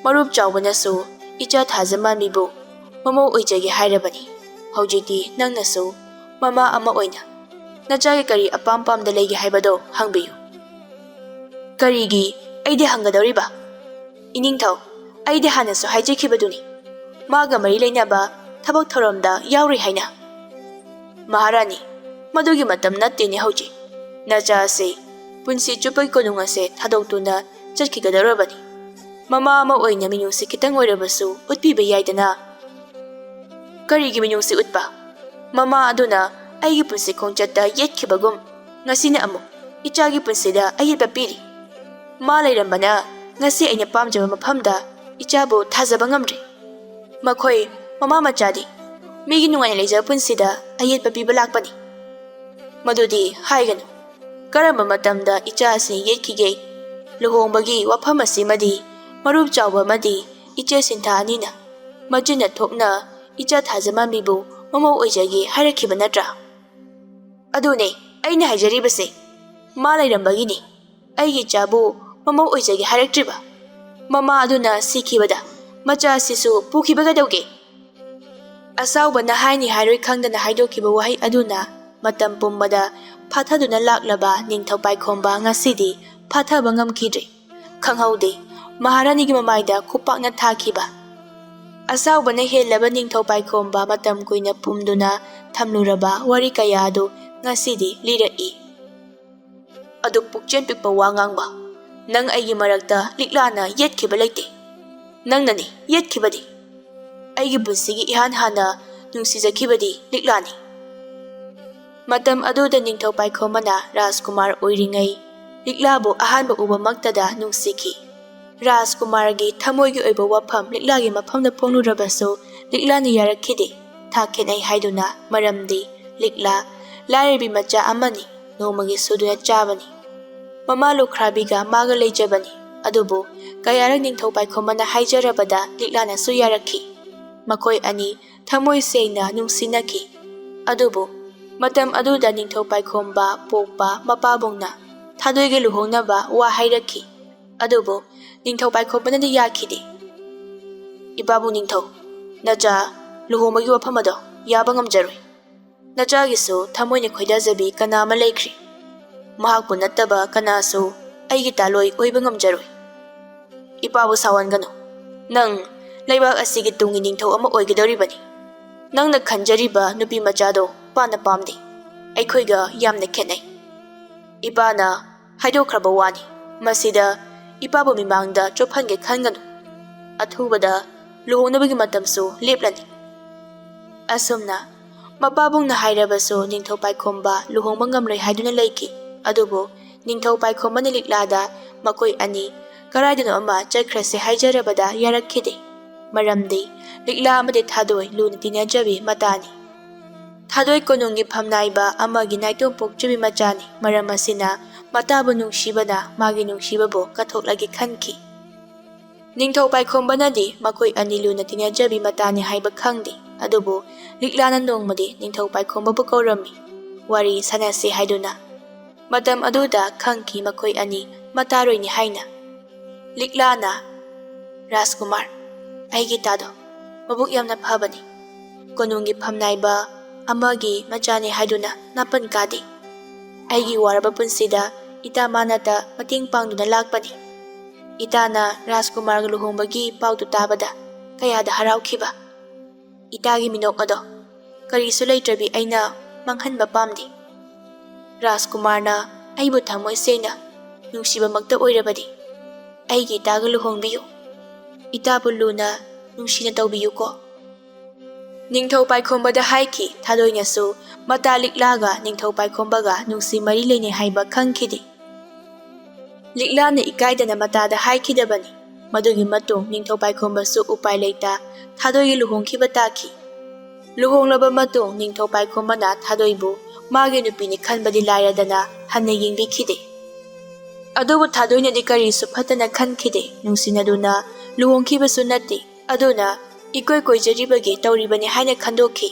ꯃꯔꯨꯞ ꯆꯥꯎꯕꯅꯁꯨ ꯏꯆꯥ ꯊꯥꯖꯃꯥꯟꯕꯤꯕꯨ ꯃꯃꯧ ꯑꯣꯏꯖꯒꯦ ꯍꯥꯏꯔꯕꯅꯤ꯫ ꯍꯧꯖꯤꯛꯇꯤ ꯅꯪꯅꯁꯨ ꯃꯃꯥ ꯑꯃ ꯑꯣꯏꯅ ꯅꯆꯥꯒꯤ ꯀꯔꯤ ꯑꯄꯥꯝ ꯄꯥꯝꯗ ꯂꯩꯒꯦ ꯍꯥꯏꯕꯗꯣ ꯍꯪꯕꯤꯌꯨ꯫" "ꯀꯔꯤꯒꯤ ꯑꯩꯗꯤ ꯍꯪꯒꯗꯧꯔꯤꯕ? ꯏꯅꯤꯡꯊꯧ, ꯑꯩꯗꯤ ꯍꯥꯟꯅꯁꯨ ꯍꯥꯏꯖꯈꯤꯕꯗꯨꯅꯤ, ꯃꯥꯒ ꯃꯔꯤ ꯂꯩꯅꯕ ꯊꯕꯛ ꯊꯧꯔꯝꯗ ꯌꯥꯎꯔꯣꯏ ꯍꯥꯏꯅ꯫" "ꯃꯍꯥꯔꯥꯅꯤ, ꯃꯗꯨꯒꯤ ꯃꯇꯝ ꯅꯠꯇꯦꯅꯦ ꯍꯧꯖꯤꯛ꯫ ꯅꯆꯥ ꯑꯁꯤ ꯄꯨꯟꯁꯤ ꯆꯨꯞꯄꯒꯤ ꯀꯣꯅꯨꯡ ꯑꯁꯦ ꯊꯥꯗꯣꯛꯇꯨꯅ ꯆꯠꯈꯤꯒꯗꯧꯔꯕꯅꯤ꯫ ꯃꯃꯥ ꯑꯃ ꯑꯣꯏꯅ ꯃꯤꯅꯨꯡꯁꯤ ꯈꯤꯇꯪ ꯑꯣꯏꯔꯕꯁꯨ ꯎꯠꯄꯤꯕ ꯌꯥꯏꯗꯅ꯫" "ꯀꯔꯤꯒꯤ ꯃꯤꯅꯨꯡꯁꯤ ꯎꯠꯄ? ꯃꯃꯥ ꯑꯗꯨꯅ ꯑꯩꯒꯤ ꯄꯨꯟꯁꯤ ꯈꯣꯡꯆꯠꯇ ꯌꯦꯠꯈꯤꯕꯒꯨꯝ, ꯉꯁꯤꯅ ꯑꯃꯨꯛ ꯏꯆꯥꯒꯤ ꯄꯨꯟꯁꯤꯗ ꯑꯌꯦꯠꯄ ꯄꯤꯔꯤ꯫ ꯃꯥ ꯂꯩꯔꯝꯕꯅ ꯉꯁꯤ ꯑꯩꯅ ꯄꯥꯝꯖꯕ ꯃꯐꯝꯗ ꯏꯆꯥꯕꯨ ꯊꯥꯖꯕ ꯉꯝꯗ꯭ꯔꯤ꯫ ꯃꯈꯣꯏ ꯃꯃꯥ ꯃꯆꯥꯗꯤ ꯃꯤꯒꯤ ꯅꯨꯡꯉꯥꯏꯅ ꯂꯩꯖꯕ ꯄꯨꯟꯁꯤꯗ ꯑꯌꯦꯠꯄ ꯄꯤꯕ ꯂꯥꯛꯄꯅꯤ꯫ ꯃꯗꯨꯗꯤ ꯍꯥꯏꯒꯅꯨ꯫ ꯀꯔꯝꯕ ꯃꯇꯝꯗ ꯏꯆꯥ ꯑꯁꯤ ꯌꯦꯠꯈꯤꯒꯦ? ꯂꯨꯍꯣꯡꯕꯒꯤ ꯋꯥꯐꯝ ꯑꯁꯤꯃꯗꯤ ꯃꯔꯨꯞ ꯆꯥꯎꯕ ꯑꯃꯗꯤ ꯏꯆꯦ ꯁꯤꯟꯊꯥ ꯑꯅꯤꯅ ꯃꯆꯤꯟꯅ ꯊꯣꯛꯅ ꯏꯆꯥ ꯊꯥꯖꯃꯥꯟꯕꯤꯕꯨ ꯃꯃꯧ ꯑꯣꯏꯖꯒꯦ ꯍꯥꯏꯔꯛꯈꯤꯕ ꯅꯠꯇ꯭ꯔꯥ?" "ꯑꯗꯨꯅꯦ ꯑꯩꯅ ꯍꯥꯏꯖꯔꯤꯕꯁꯦ, ꯃꯥ ꯂꯩꯔꯝꯕꯒꯤꯅꯤ ꯑꯩꯒꯤ ꯏꯆꯥꯕꯨ ꯃꯃꯧ ꯑꯣꯏꯖꯒꯦ ꯍꯥꯏꯔꯛꯇ꯭ꯔꯤꯕ꯫ ꯃꯃꯥ ꯑꯗꯨꯅ ꯁꯤꯈꯤꯕꯗ ꯃꯆꯥ ꯑꯁꯤꯁꯨ ꯄꯨꯈꯤꯕ ꯀꯩꯗꯧꯒꯦ?" ꯑꯁꯥꯎꯕꯅ ꯍꯥꯏꯅꯤ ꯍꯥꯏꯔꯣꯏ ꯈꯪꯗꯅ ꯍꯥꯏꯗꯣꯛꯈꯤꯕ ꯋꯥꯍꯩ ꯑꯗꯨꯅ ꯃꯇꯝ ꯄꯨꯝꯕꯗ ꯐꯥꯊꯗꯨꯅ ꯂꯥꯛꯂꯕ ꯅꯤꯡꯊꯧ ꯄꯥꯏꯈꯣꯝꯕ ꯉꯁꯤꯗꯤ ꯐꯥꯊꯕ ꯉꯝꯈꯤꯗ꯭ꯔꯦ꯫ ꯈꯪꯍꯧꯗꯦ ꯃꯍꯥꯔꯥꯅꯤꯒꯤ ꯃꯃꯥꯏꯗ ꯈꯨꯄꯥꯛꯅ ꯊꯥꯈꯤꯕ꯫ ꯑꯁꯥꯎꯕꯅ ꯍꯦꯜꯂꯕ ꯅꯤꯡꯊꯧ ꯄꯥꯏꯈꯣꯝꯕ ꯃꯇꯝ ꯀꯨꯏꯅ ꯄꯨꯝꯗꯨꯅ ꯊꯝꯂꯨꯔꯕ ꯋꯥꯔꯤ ꯀꯌꯥ ꯑꯗꯨ ꯉꯁꯤꯗꯤ ꯂꯤꯔꯛꯏ꯫ "ꯑꯗꯨ ꯄꯨꯛꯆꯦꯜ ꯄꯤꯛꯄ ꯋꯥ ꯉꯥꯡꯕ, ꯅꯪ ꯑꯩꯒꯤ ꯃꯔꯛꯇ ꯂꯤꯛꯂꯥꯅ ꯌꯦꯠꯈꯤꯕ ꯂꯩꯇꯦ꯫ ꯅꯪꯅꯅꯤ ꯌꯦꯠꯈꯤꯕꯗꯤ꯫ ꯑꯩꯒꯤ ꯄꯨꯟꯁꯤꯒꯤ ꯏꯍꯥꯟ ꯍꯥꯟꯅ ꯅꯨꯡꯁꯤꯖꯈꯤꯕꯗꯤ ꯂꯤꯛꯂꯥꯅꯤ꯫" ꯃꯇꯝ ꯑꯗꯨꯗ ꯅꯤꯡꯊꯧ ꯄꯥꯏꯈꯣꯝꯕꯅ ꯔꯥꯖꯀꯨꯃꯥꯔ ꯑꯣꯏꯔꯤꯉꯩ ꯂꯤꯛꯂꯥꯕꯨ ꯑꯍꯥꯟꯕ ꯎꯕꯃꯛꯇꯗ ꯅꯨꯡꯁꯤꯈꯤ꯫ ꯔꯥꯖꯀꯨꯃꯥꯔꯒꯤ ꯊꯃꯣꯏꯒꯤ ꯑꯣꯏꯕ ꯋꯥꯐꯝ ꯂꯤꯛꯂꯥꯒꯤ ꯃꯐꯝꯗ ꯐꯣꯡꯂꯨꯔꯕꯁꯨ ꯂꯤꯛꯂꯥꯅ ꯌꯥꯔꯛꯈꯤꯗꯦ꯫ ꯊꯥꯛ ꯈꯦꯠꯅꯩ ꯍꯥꯏꯗꯨꯅ, ꯃꯔꯝꯗꯤ ꯂꯤꯛꯂꯥ ꯂꯥꯏꯔꯕꯤ ꯃꯆꯥ ꯑꯃꯅꯤ, ꯅꯣꯡꯃꯒꯤ ꯁꯨꯗꯨꯅ ꯆꯥꯕꯅꯤ꯫ ꯃꯃꯥ ꯂꯨꯈ꯭ꯔꯥꯕꯤꯒ ꯃꯥꯒ ꯂꯩꯖꯕꯅꯤ꯫ ꯑꯗꯨꯕꯨ ꯀꯌꯥꯔꯛ ꯅꯤꯡꯊꯧ ꯄꯥꯏꯈꯣꯝꯕꯅ ꯍꯥꯏꯖꯔꯕꯗ ꯂꯤꯛꯂꯥꯅꯁꯨ ꯌꯥꯔꯛꯈꯤ꯫ ꯃꯈꯣꯏ ꯑꯅꯤ ꯊꯃꯣꯏ ꯁꯦꯡꯅ ꯅꯨꯡꯁꯤꯅꯈꯤ꯫ ꯑꯗꯨꯕꯨ ꯃꯇꯝ ꯑꯗꯨꯗ ꯅꯤꯡꯊꯧ ꯄꯥꯏꯈꯣꯝꯕ ꯄꯣꯛꯄ ꯃꯄꯥꯕꯨꯡꯅ ꯊꯥꯗꯣꯏꯒ ꯂꯨꯍꯣꯡꯅꯕ ꯋꯥ ꯍꯥꯏꯔꯛꯈꯤ꯫ ꯑꯗꯨꯕꯨ ꯅꯤꯡꯊꯧ ꯄꯥꯏꯈꯣꯝꯕꯅꯗꯤ ꯌꯥꯈꯤꯗꯦ꯫ "ꯏꯄꯥꯕꯨꯡ ꯅꯤꯡꯊꯧ, ꯅꯆꯥ ꯂꯨꯍꯣꯡꯕꯒꯤ ꯋꯥꯐꯝ ꯑꯗꯣ ꯌꯥꯕ ꯉꯝꯖꯔꯣꯏ꯫ ꯅꯆꯥꯒꯤꯁꯨ ꯊꯃꯣꯏꯅ ꯈꯣꯏꯗꯥꯖꯕꯤ ꯀꯅꯥ ꯑꯃ ꯂꯩꯈ꯭ꯔꯦ꯫ ꯃꯍꯥꯛꯄꯨ ꯅꯠꯇꯕ ꯀꯅꯥꯁꯨ ꯑꯩꯒꯤ ꯇꯥꯂꯣꯏ ꯑꯣꯏꯕ ꯉꯝꯖꯔꯣꯏ꯫ ꯏꯄꯥꯕꯨ ꯁꯥꯎꯍꯟꯒꯅꯨ꯫ ꯅꯪ ꯂꯩꯕꯥꯛ ꯑꯁꯤꯒꯤ ꯇꯨꯡꯒꯤ ꯅꯤꯡꯊꯧ ꯑꯃ ꯑꯣꯏꯒꯗꯧꯔꯤꯕꯅꯤ꯫ ꯅꯪꯅ ꯈꯟꯖꯔꯤꯕ ꯅꯨꯄꯤ ꯃꯆꯥꯗꯣ ꯄꯥꯅ ꯄꯥꯝꯗꯦ꯫ ꯑꯩꯈꯣꯏꯒ ꯌꯥꯝꯅ ꯈꯦꯠꯅꯩ꯫ ꯏꯄꯥꯅ ꯍꯥꯏꯗꯣꯛꯈ꯭ꯔꯕ ꯋꯥꯅꯤ꯫ ꯃꯁꯤꯗ ꯏꯄꯥꯕꯨ ꯃꯤꯃꯥꯡꯗ ꯆꯣꯞꯍꯟꯒꯦ ꯈꯟꯒꯅꯨ꯫ ꯑꯊꯨꯕꯗ ꯂꯨꯍꯣꯡꯅꯕꯒꯤ ꯃꯇꯝꯁꯨ ꯂꯦꯞꯂꯅꯤ꯫" ꯑꯁꯨꯝꯅ ꯃꯄꯥꯕꯨꯡꯅ ꯍꯥꯏꯔꯕꯁꯨ ꯅꯤꯡꯊꯧ ꯄꯥꯏꯈꯣꯝꯕ ꯂꯨꯍꯣꯡꯕ ꯉꯝꯂꯣꯏ ꯍꯥꯏꯗꯨꯅ ꯂꯩꯈꯤ꯫ ꯑꯗꯨꯕꯨ ꯅꯤꯡꯊꯧ ꯄꯥꯏꯈꯣꯝꯕꯅ ꯂꯤꯛꯂꯥꯗ ꯃꯈꯣꯏ ꯑꯅꯤ ꯀꯔꯥꯏꯗꯅꯣ ꯑꯃ ꯆꯠꯈ꯭ꯔꯁꯦ ꯍꯥꯏꯖꯔꯕꯗ ꯌꯥꯔꯛꯈꯤꯗꯦ꯫ ꯃꯔꯝꯗꯤ ꯂꯤꯛꯂꯥ ꯑꯃꯗꯤ ꯊꯥꯗꯣꯏ ꯂꯨꯅ ꯇꯤꯟꯅꯖꯕꯤ ꯃꯇꯥꯅꯤ꯫ ꯊꯥꯗꯣꯏ ꯀꯣꯅꯨꯡꯒꯤ ꯐꯝꯅꯥꯏꯕ ꯑꯃꯒꯤ ꯅꯥꯏꯇꯣꯝ ꯄꯣꯛꯆꯕꯤ ꯃꯆꯥꯅꯤ꯫ ꯃꯔꯝ ꯑꯁꯤꯅ ꯃꯇꯥꯕꯨ ꯅꯨꯡꯁꯤꯕꯅ ꯃꯥꯒꯤ ꯅꯨꯡꯁꯤꯕꯕꯨ ꯀꯠꯊꯣꯛꯂꯒꯦ ꯈꯟꯈꯤ꯫ ꯅꯤꯡꯊꯧ ꯄꯥꯏꯈꯣꯝꯕꯅꯗꯤ ꯃꯈꯣꯏ ꯑꯅꯤ ꯂꯨꯅ ꯇꯤꯟꯅꯖꯕꯤ ꯃꯇꯥꯅꯤ ꯍꯥꯏꯕ ꯈꯪꯗꯦ꯫ ꯑꯗꯨꯕꯨ ꯂꯤꯛꯂꯥꯅ ꯅꯣꯡꯃꯗꯤ ꯅꯤꯡꯊꯧ ꯄꯥꯏꯈꯣꯝꯕꯕꯨ ꯀꯧꯔꯝꯃꯤ, ꯋꯥꯔꯤ ꯁꯥꯟꯅꯁꯤ ꯍꯥꯏꯗꯨꯅ꯫ ꯃꯇꯝ ꯑꯗꯨꯗ ꯈꯪꯈꯤ ꯃꯈꯣꯏ ꯑꯅꯤ ꯃꯇꯥꯔꯣꯏꯅꯤ ꯍꯥꯏꯅ꯫ ꯂꯤꯛꯂꯥꯅ, "ꯔꯥꯖꯀꯨꯃꯥꯔ, ꯑꯩꯒꯤ ꯏꯇꯥꯗꯣ ꯃꯕꯨꯛ ꯌꯥꯝꯅ ꯐꯕꯅꯤ꯫ ꯀꯣꯅꯨꯡꯒꯤ ꯐꯝꯅꯥꯏꯕ ꯑꯃꯒꯤ ꯃꯆꯥꯅꯤ ꯍꯥꯏꯗꯨꯅ ꯅꯥꯄꯟ ꯀꯥꯗꯦ꯫ ꯑꯩꯒꯤ ꯋꯥꯔꯕ ꯄꯨꯟꯁꯤꯗ ꯏꯇꯥ ꯃꯥꯅꯇ ꯃꯇꯦꯡ ꯄꯥꯡꯗꯨꯅ ꯂꯥꯛꯄꯅꯤ꯫" ꯏꯇꯥꯅ ꯔꯥꯖꯀꯨꯃꯥꯔꯒ ꯂꯨꯍꯣꯡꯕꯒꯤ ꯄꯥꯎꯗꯨ ꯇꯥꯕꯗ ꯀꯌꯥꯗ ꯍꯔꯥꯎꯈꯤꯕ! ꯏꯇꯥꯒꯤ ꯃꯤꯅꯣꯛ ꯑꯗꯣ ꯀꯔꯤꯁꯨ ꯂꯩꯇ꯭ꯔꯕꯤ ꯑꯩꯅ ꯃꯥꯡꯍꯟꯕ ꯄꯥꯝꯗꯦ꯫ ꯔꯥꯖꯀꯨꯃꯥꯔꯅ ꯑꯩꯕꯨ ꯊꯃꯣꯏ ꯁꯦꯡꯅ ꯅꯨꯡꯁꯤꯕꯃꯛꯇ ꯑꯣꯏꯔꯕꯗꯤ ꯑꯩꯒꯤ ꯏꯇꯥꯒ ꯂꯨꯍꯣꯡꯕꯤꯌꯨ꯫ ꯏꯇꯥꯕꯨ ꯂꯨꯅ ꯅꯨꯡꯁꯤꯅ ꯇꯧꯕꯤꯌꯨꯀꯣ꯫ ꯅꯤꯡꯊꯧ ꯄꯥꯏꯈꯣꯝꯕꯗ ꯍꯥꯏꯈꯤ꯫ ꯊꯥꯗꯣꯏꯅꯁꯨ ꯃꯇꯥ ꯂꯤꯛꯂꯥꯒ ꯅꯤꯡꯊꯧ ꯄꯥꯏꯈꯣꯝꯕꯒ ꯅꯨꯡꯁꯤ ꯃꯔꯤ ꯂꯩꯅꯩ ꯍꯥꯏꯕ ꯈꯪꯈꯤꯗꯦ꯫ ꯂꯤꯛꯂꯥꯅ ꯏꯀꯥꯏꯗꯅ ꯃꯇꯥꯗ ꯍꯥꯏꯈꯤꯗꯕꯅꯤ꯫ ꯃꯗꯨꯒꯤ ꯃꯇꯨꯡ ꯅꯤꯡꯊꯧ ꯄꯥꯏꯈꯣꯝꯕꯁꯨ ꯎꯄꯥꯏ ꯂꯩꯇ ꯊꯥꯗꯣꯏꯒ ꯂꯨꯍꯣꯡꯈꯤꯕ ꯇꯥꯈꯤ꯫ ꯂꯨꯍꯣꯡꯂꯕ ꯃꯇꯨꯡ ꯅꯤꯡꯊꯧ ꯄꯥꯏꯈꯣꯝꯕꯅ ꯊꯥꯗꯣꯏꯕꯨ ꯃꯥꯒꯤ ꯅꯨꯄꯤꯅꯤ ꯈꯟꯕꯗꯤ ꯂꯥꯏꯔꯗꯅ ꯍꯟꯅ ꯌꯦꯡꯕꯤꯈꯤꯗꯦ꯫ ꯑꯗꯨꯕꯨ ꯊꯥꯗꯣꯏꯅꯗꯤ ꯀꯔꯤꯁꯨ ꯐꯠꯇꯅ ꯈꯟꯈꯤꯗꯦ꯫ ꯅꯨꯡꯁꯤꯅꯗꯨꯅ ꯂꯨꯍꯣꯡꯈꯤꯕꯁꯨ ꯅꯠꯇꯦ꯫ ꯑꯗꯨꯅ ꯏꯀꯣꯏ ꯀꯣꯏꯖꯔꯤꯕꯒꯤ ꯇꯧꯔꯤꯕꯅꯤ ꯍꯥꯏꯅ ꯈꯟꯗꯣꯛꯈꯤ꯫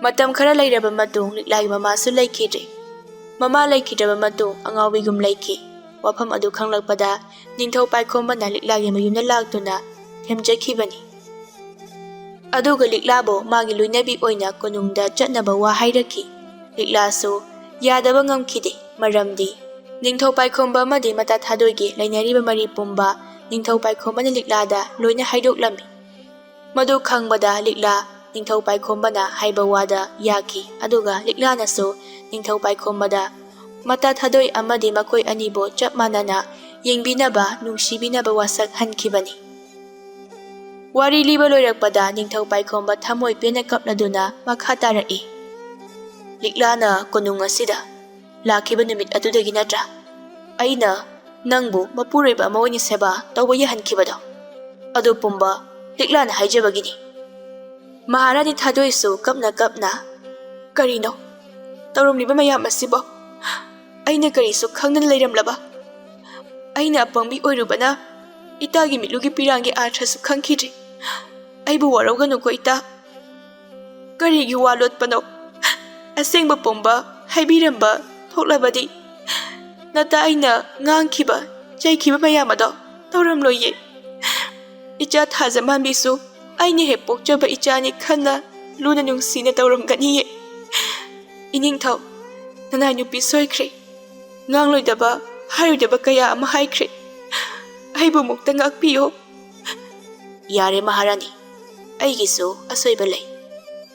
ꯃꯇꯝ ꯈꯔ ꯂꯩꯔꯕ ꯃꯇꯨꯡ ꯂꯤꯛꯂꯥꯒꯤ ꯃꯃꯥꯁꯨ ꯂꯩꯈꯤꯗ꯭ꯔꯦ꯫ ꯃꯃꯥ ꯂꯩꯈꯤꯗ꯭ꯔꯕ ꯃꯇꯨꯡ ꯑꯉꯥꯎꯕꯤꯒꯨꯝ ꯂꯩꯈꯤ꯫ ꯋꯥꯐꯝ ꯑꯗꯨ ꯈꯪꯂꯛꯄꯗ ꯅꯤꯡꯊꯧ ꯄꯥꯏꯈꯣꯝꯕꯅ ꯂꯤꯛꯂꯥꯒꯤ ꯃꯌꯨꯝꯗ ꯂꯥꯛꯇꯨꯅ ꯊꯦꯝꯖꯈꯤꯕꯅꯤ꯫ ꯑꯗꯨꯒ ꯂꯤꯛꯂꯥꯕꯨ ꯃꯥꯒꯤ ꯂꯣꯏꯅꯕꯤ ꯑꯣꯏꯅ ꯀꯣꯅꯨꯡꯗ ꯆꯠꯅꯕ ꯋꯥ ꯍꯥꯏꯔꯛꯈꯤ꯫ ꯂꯤꯛꯂꯥꯁꯨ ꯌꯥꯗꯕ ꯉꯝꯈꯤꯗꯦ꯫ ꯃꯔꯝꯗꯤ ꯅꯤꯡꯊꯧ ꯄꯥꯏꯈꯣꯝꯕ ꯑꯃꯗꯤ ꯃꯇꯥ ꯊꯥꯗꯣꯏꯒꯤ ꯂꯩꯅꯔꯤꯕ ꯃꯔꯤ ꯄꯨꯝꯕ ꯅꯤꯡꯊꯧ ꯄꯥꯏꯈꯣꯝꯕꯅ ꯂꯤꯛꯂꯥꯗ ꯂꯣꯏꯅ ꯍꯥꯏꯗꯣꯛꯂꯝꯃꯤ꯫ ꯃꯗꯨ ꯈꯪꯕꯗ ꯂꯤꯛꯂꯥ ꯅꯤꯡꯊꯧ ꯄꯥꯏꯈꯣꯝꯕꯅ ꯍꯥꯏꯕ ꯋꯥꯗ ꯌꯥꯈꯤ꯫ ꯑꯗꯨꯒ ꯂꯤꯛꯂꯥꯅꯁꯨ ꯅꯤꯡꯊꯧ ꯄꯥꯏꯈꯣꯝꯕꯗ ꯃꯇꯥ ꯊꯥꯗꯣꯏ ꯑꯃꯗꯤ ꯃꯈꯣꯏ ꯑꯅꯤꯕꯨ ꯆꯞ ꯃꯥꯟꯅꯅ ꯌꯦꯡꯕꯤꯅꯕ, ꯅꯨꯡꯁꯤꯕꯤꯅꯕ ꯋꯥꯁꯛ ꯍꯟꯈꯤꯕꯅꯤ꯫ ꯋꯥꯔꯤ ꯂꯤꯕ ꯂꯣꯏꯔꯛꯄꯗ ꯅꯤꯡꯊꯧ ꯄꯥꯏꯈꯣꯝꯕ ꯊꯃꯣꯏ ꯄꯦꯟꯅ ꯀꯞꯂꯗꯨꯅ ꯃꯈꯥ ꯇꯥꯔꯛꯏ꯫ ꯂꯤꯛꯂꯥꯅ ꯀꯣꯅꯨꯡ ꯑꯁꯤꯗ ꯂꯥꯛꯈꯤꯕ ꯅꯨꯃꯤꯠ ꯑꯗꯨꯗꯒꯤ ꯅꯠꯇ꯭ꯔꯥ ꯑꯩꯅ ꯅꯪꯕꯨ ꯃꯄꯨꯔꯣꯏꯕ ꯑꯃ ꯑꯣꯏꯅ ꯁꯦꯕꯥ ꯇꯧꯕ ꯌꯥꯍꯟꯈꯤꯕꯗꯣ? ꯑꯗꯨ ꯄꯨꯝꯕ ꯂꯤꯛꯂꯥꯅ ꯍꯥꯏꯖꯕꯒꯤꯅꯤ꯫ ꯃꯍꯥꯔꯥꯅꯤ ꯊꯥꯗꯣꯏꯁꯨ ꯀꯞꯅ ꯀꯞꯅ, "ꯀꯔꯤꯅꯣ ꯇꯧꯔꯝꯂꯤꯕ ꯃꯌꯥꯝ ꯑꯁꯤꯕꯣ? ꯑꯩꯅ ꯀꯔꯤꯁꯨ ꯈꯪꯗꯅ ꯂꯩꯔꯝꯂꯕ? ꯑꯩꯅ ꯑꯄꯪꯕꯤ ꯑꯣꯏꯔꯨꯕꯅ ꯏꯇꯥꯒꯤ ꯃꯤꯠꯂꯨꯒꯤ ꯄꯤꯔꯥꯡꯒꯤ ꯑꯥꯔꯊꯁꯨ ꯈꯪꯈꯤꯗ꯭ꯔꯤ꯫ ꯑꯩꯕꯨ ꯋꯥꯔꯧꯒꯅꯨꯀꯣ ꯏꯇꯥ꯫ ꯀꯔꯤꯒꯤ ꯋꯥ ꯂꯣꯠꯄꯅꯣ? ꯑꯁꯦꯡꯕ ꯄꯨꯝꯕ ꯍꯥꯏꯕꯤꯔꯝꯕ ꯊꯣꯛꯂꯕꯗꯤ ꯅꯇꯥ ꯑꯩꯅ ꯉꯥꯡꯈꯤꯕ, ꯆꯩꯈꯤꯕ ꯃꯌꯥꯝ ꯑꯗꯣ ꯇꯧꯔꯝꯂꯣꯏꯌꯦ꯫ ꯏꯆꯥ ꯊꯥꯖꯃꯥꯟꯕꯤꯁꯨ ꯑꯩꯅ ꯍꯦꯛ ꯄꯣꯛꯆꯕ ꯏꯆꯥꯅꯤ ꯈꯟꯅ ꯂꯨꯅ ꯅꯨꯡꯁꯤꯅ ꯇꯧꯔꯝꯒꯅꯤꯌꯦ꯫ ꯏꯅꯤꯡꯊꯧ, ꯅꯅꯥꯏ ꯅꯨꯄꯤ ꯁꯣꯏꯈ꯭ꯔꯦ꯫ ꯉꯥꯡꯂꯣꯏꯗꯕ, ꯍꯥꯏꯔꯣꯏꯗꯕ ꯀꯌꯥ ꯑꯃ ꯍꯥꯏꯈ꯭ꯔꯦ꯫ ꯑꯩꯕꯨ ꯑꯃꯨꯛꯇ ꯉꯥꯛꯄꯤꯌꯨ꯫" "ꯌꯥꯔꯦ ꯃꯍꯥꯔꯥꯅꯤ, ꯑꯩꯒꯤꯁꯨ ꯑꯁꯣꯏꯕ ꯂꯩ꯫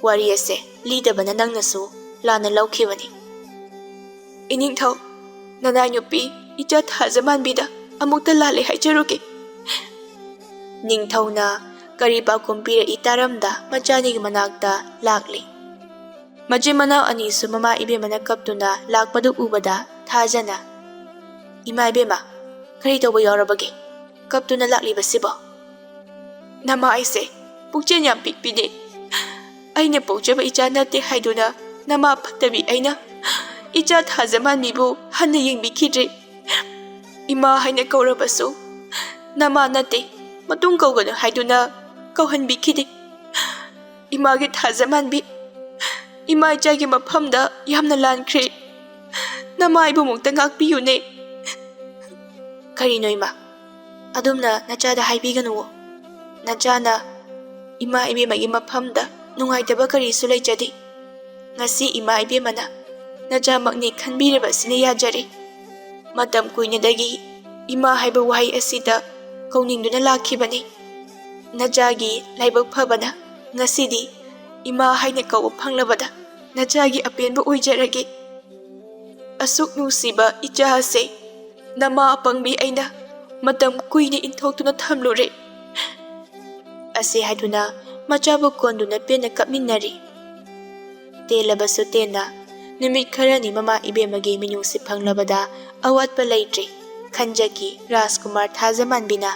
ꯋꯥꯔꯤ ꯑꯁꯦ ꯂꯤꯗꯕꯅ ꯅꯪꯅꯁꯨ ꯂꯥꯟꯅ ꯂꯧꯈꯤꯕꯅꯤ꯫ ꯏꯅꯤꯡꯊꯧ, ꯅꯅꯥꯏ ꯅꯨꯄꯤ ꯏꯆꯥ ꯊꯥꯖꯃꯥꯟꯕꯤꯗ ꯑꯃꯨꯛꯇ ꯂꯥꯜꯂꯦ ꯍꯥꯏꯖꯔꯨꯒꯦ꯫" ꯅꯤꯡꯊꯧꯅ ꯀꯔꯤ ꯄꯥꯎꯈꯨꯝ ꯄꯤꯔꯛꯏ ꯇꯥꯔꯝꯗ ꯃꯆꯥꯅꯤꯒꯤ ꯃꯅꯥꯛꯇ ꯂꯥꯛꯂꯤ꯫ ꯃꯆꯤꯟ ꯃꯅꯥꯎ ꯑꯅꯤꯁꯨ ꯃꯃꯥ ꯏꯕꯦꯝꯃꯅ ꯀꯞꯇꯨꯅ ꯂꯥꯛꯄꯗꯨ ꯎꯕꯗ ꯊꯥꯖꯅ, "ꯏꯃꯥ ꯏꯕꯦꯝꯃ, ꯀꯔꯤ ꯇꯧꯕ ꯌꯥꯎꯔꯕꯒꯦ? ꯀꯞꯇꯨꯅ ꯂꯥꯛꯂꯤꯕꯁꯤꯕꯣ?" "ꯅꯃꯥ ꯑꯩꯁꯦ ꯄꯨꯛꯆꯦꯜ ꯌꯥꯝ ꯄꯤꯛꯄꯤꯅꯦ꯫ ꯑꯩꯅ ꯄꯣꯛꯆꯕ ꯏꯆꯥ ꯅꯠꯇꯦ ꯍꯥꯏꯗꯨꯅ ꯅꯃꯥ ꯐꯠꯇꯕꯤ ꯑꯩꯅ ꯏꯆꯥ ꯊꯥꯖꯃꯥꯟꯕꯤꯕꯨ ꯍꯟꯅ ꯌꯦꯡꯕꯤꯈꯤꯗ꯭ꯔꯦ꯫ ꯏꯃꯥ ꯍꯥꯏꯅ ꯀꯧꯔꯕꯁꯨ ꯅꯃꯥ ꯅꯠꯇꯦ, ꯃꯇꯨꯡ ꯀꯧꯒꯅꯨ ꯍꯥꯏꯗꯨꯅ ꯀꯧꯍꯟꯕꯤꯈꯤꯗꯦ꯫ ꯏꯃꯥꯒꯤ ꯊꯥꯖꯃꯥꯟꯕꯤ, ꯏꯃꯥ ꯏꯆꯥꯒꯤ ꯃꯐꯝꯗ ꯌꯥꯝꯅ ꯂꯥꯟꯈ꯭ꯔꯦ꯫ ꯅꯃꯥ ꯑꯩꯕꯨꯃꯨꯛꯇ ꯉꯥꯛꯄꯤꯌꯨꯅꯦ꯫" "ꯀꯔꯤꯅꯣ ꯏꯃꯥ? ꯑꯗꯨꯝꯅ ꯅꯆꯥꯗ ꯍꯥꯏꯕꯤꯒꯅꯨꯋꯣ꯫ ꯅꯆꯥꯅ ꯏꯃꯥ ꯏꯕꯦꯝꯃꯒꯤ ꯃꯐꯝꯗ ꯅꯨꯡꯉꯥꯏꯇꯕ ꯀꯔꯤꯁꯨ ꯂꯩꯖꯗꯦ꯫ ꯉꯁꯤ ꯏꯃꯥ ꯏꯕꯦꯝꯃꯅ ꯅꯆꯥꯃꯛꯅꯤ ꯈꯟꯕꯤꯔꯕꯁꯤꯅ ꯌꯥꯖꯔꯦ꯫ ꯃꯇꯝ ꯀꯨꯏꯅꯗꯒꯤ ꯏꯃꯥ ꯍꯥꯏꯕ ꯋꯥꯍꯩ ꯑꯁꯤꯗ ꯀꯧꯅꯤꯡꯗꯨꯅ ꯂꯥꯛꯈꯤꯕꯅꯤ꯫ ꯅꯆꯥꯒꯤ ꯂꯥꯏꯕꯛ ꯐꯕꯅ ꯉꯁꯤꯗꯤ ꯏꯃꯥ ꯍꯥꯏꯅ ꯀꯧꯕ ꯐꯪꯂꯕꯗ ꯅꯆꯥꯒꯤ ꯑꯄꯦꯟꯕ ꯑꯣꯏꯖꯔꯒꯦ꯫ ꯑꯁꯨꯛ ꯅꯨꯡꯁꯤꯕ ꯏꯆꯥ ꯑꯁꯦ ꯅꯃꯥ ꯑꯄꯪꯕꯤ ꯑꯩꯅ ꯃꯇꯝ ꯀꯨꯏꯅ ꯏꯟꯊꯣꯛꯇꯨꯅ ꯊꯝꯂꯨꯔꯦ꯫" ꯑꯁꯤ ꯍꯥꯏꯗꯨꯅ ꯃꯆꯥꯕꯨ ꯀꯣꯟꯗꯨꯅ ꯄꯦꯟꯅ ꯀꯞꯃꯤꯟꯅꯔꯤ꯫ ꯇꯦꯜꯂꯕꯁꯨ ꯇꯦꯟꯅ ꯅꯨꯃꯤꯠ ꯈꯔꯅꯤ ꯃꯃꯥ ꯏꯕꯦꯝꯃꯒꯤ ꯃꯤꯅꯨꯡꯁꯤ ꯐꯪꯂꯕꯗ ꯑꯋꯥꯠꯄ ꯂꯩꯇ꯭ꯔꯦ ꯈꯟꯖꯈꯤ ꯔꯥꯖꯀꯨꯃꯥꯔ ꯊꯥꯖꯃꯥꯟꯕꯤꯅ꯫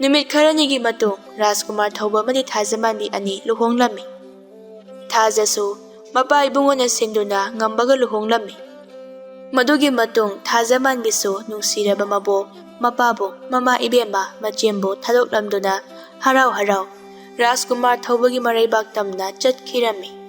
ꯅꯨꯃꯤꯠ ꯈꯔꯅꯤꯒꯤ ꯃꯇꯨꯡ ꯔꯥꯖꯀꯨꯃꯥꯔ ꯊꯧꯕ ꯑꯃꯗꯤ ꯊꯥꯖꯃꯥꯟꯕꯤ ꯑꯅꯤ ꯂꯨꯍꯣꯡꯂꯝꯃꯤ꯫ ꯊꯥꯖꯁꯨ ꯃꯄꯥ ꯏꯕꯨꯡꯉꯣꯅ ꯁꯤꯟꯗꯨꯅ ꯉꯝꯕꯒ ꯂꯨꯍꯣꯡꯂꯝꯃꯤ꯫ ꯃꯗꯨꯒꯤ ꯃꯇꯨꯡ ꯊꯥꯖꯃꯥꯟꯕꯤꯁꯨ ꯅꯨꯡꯁꯤꯔꯕ ꯃꯕꯣꯛ ꯃꯄꯥꯕꯨ, ꯃꯃꯥ ꯏꯕꯦꯝꯃ ꯃꯆꯦꯝꯕꯨ ꯊꯥꯗꯣꯛꯂꯝꯗꯨꯅ ꯍꯔꯥꯎ ꯍꯔꯥꯎ ꯔꯥꯖꯀꯨꯃꯥꯔ ꯊꯧꯕꯒꯤ ꯃꯔꯩꯕꯥꯛ ꯇꯝꯅ ꯆꯠꯈꯤꯔꯝꯃꯤ꯫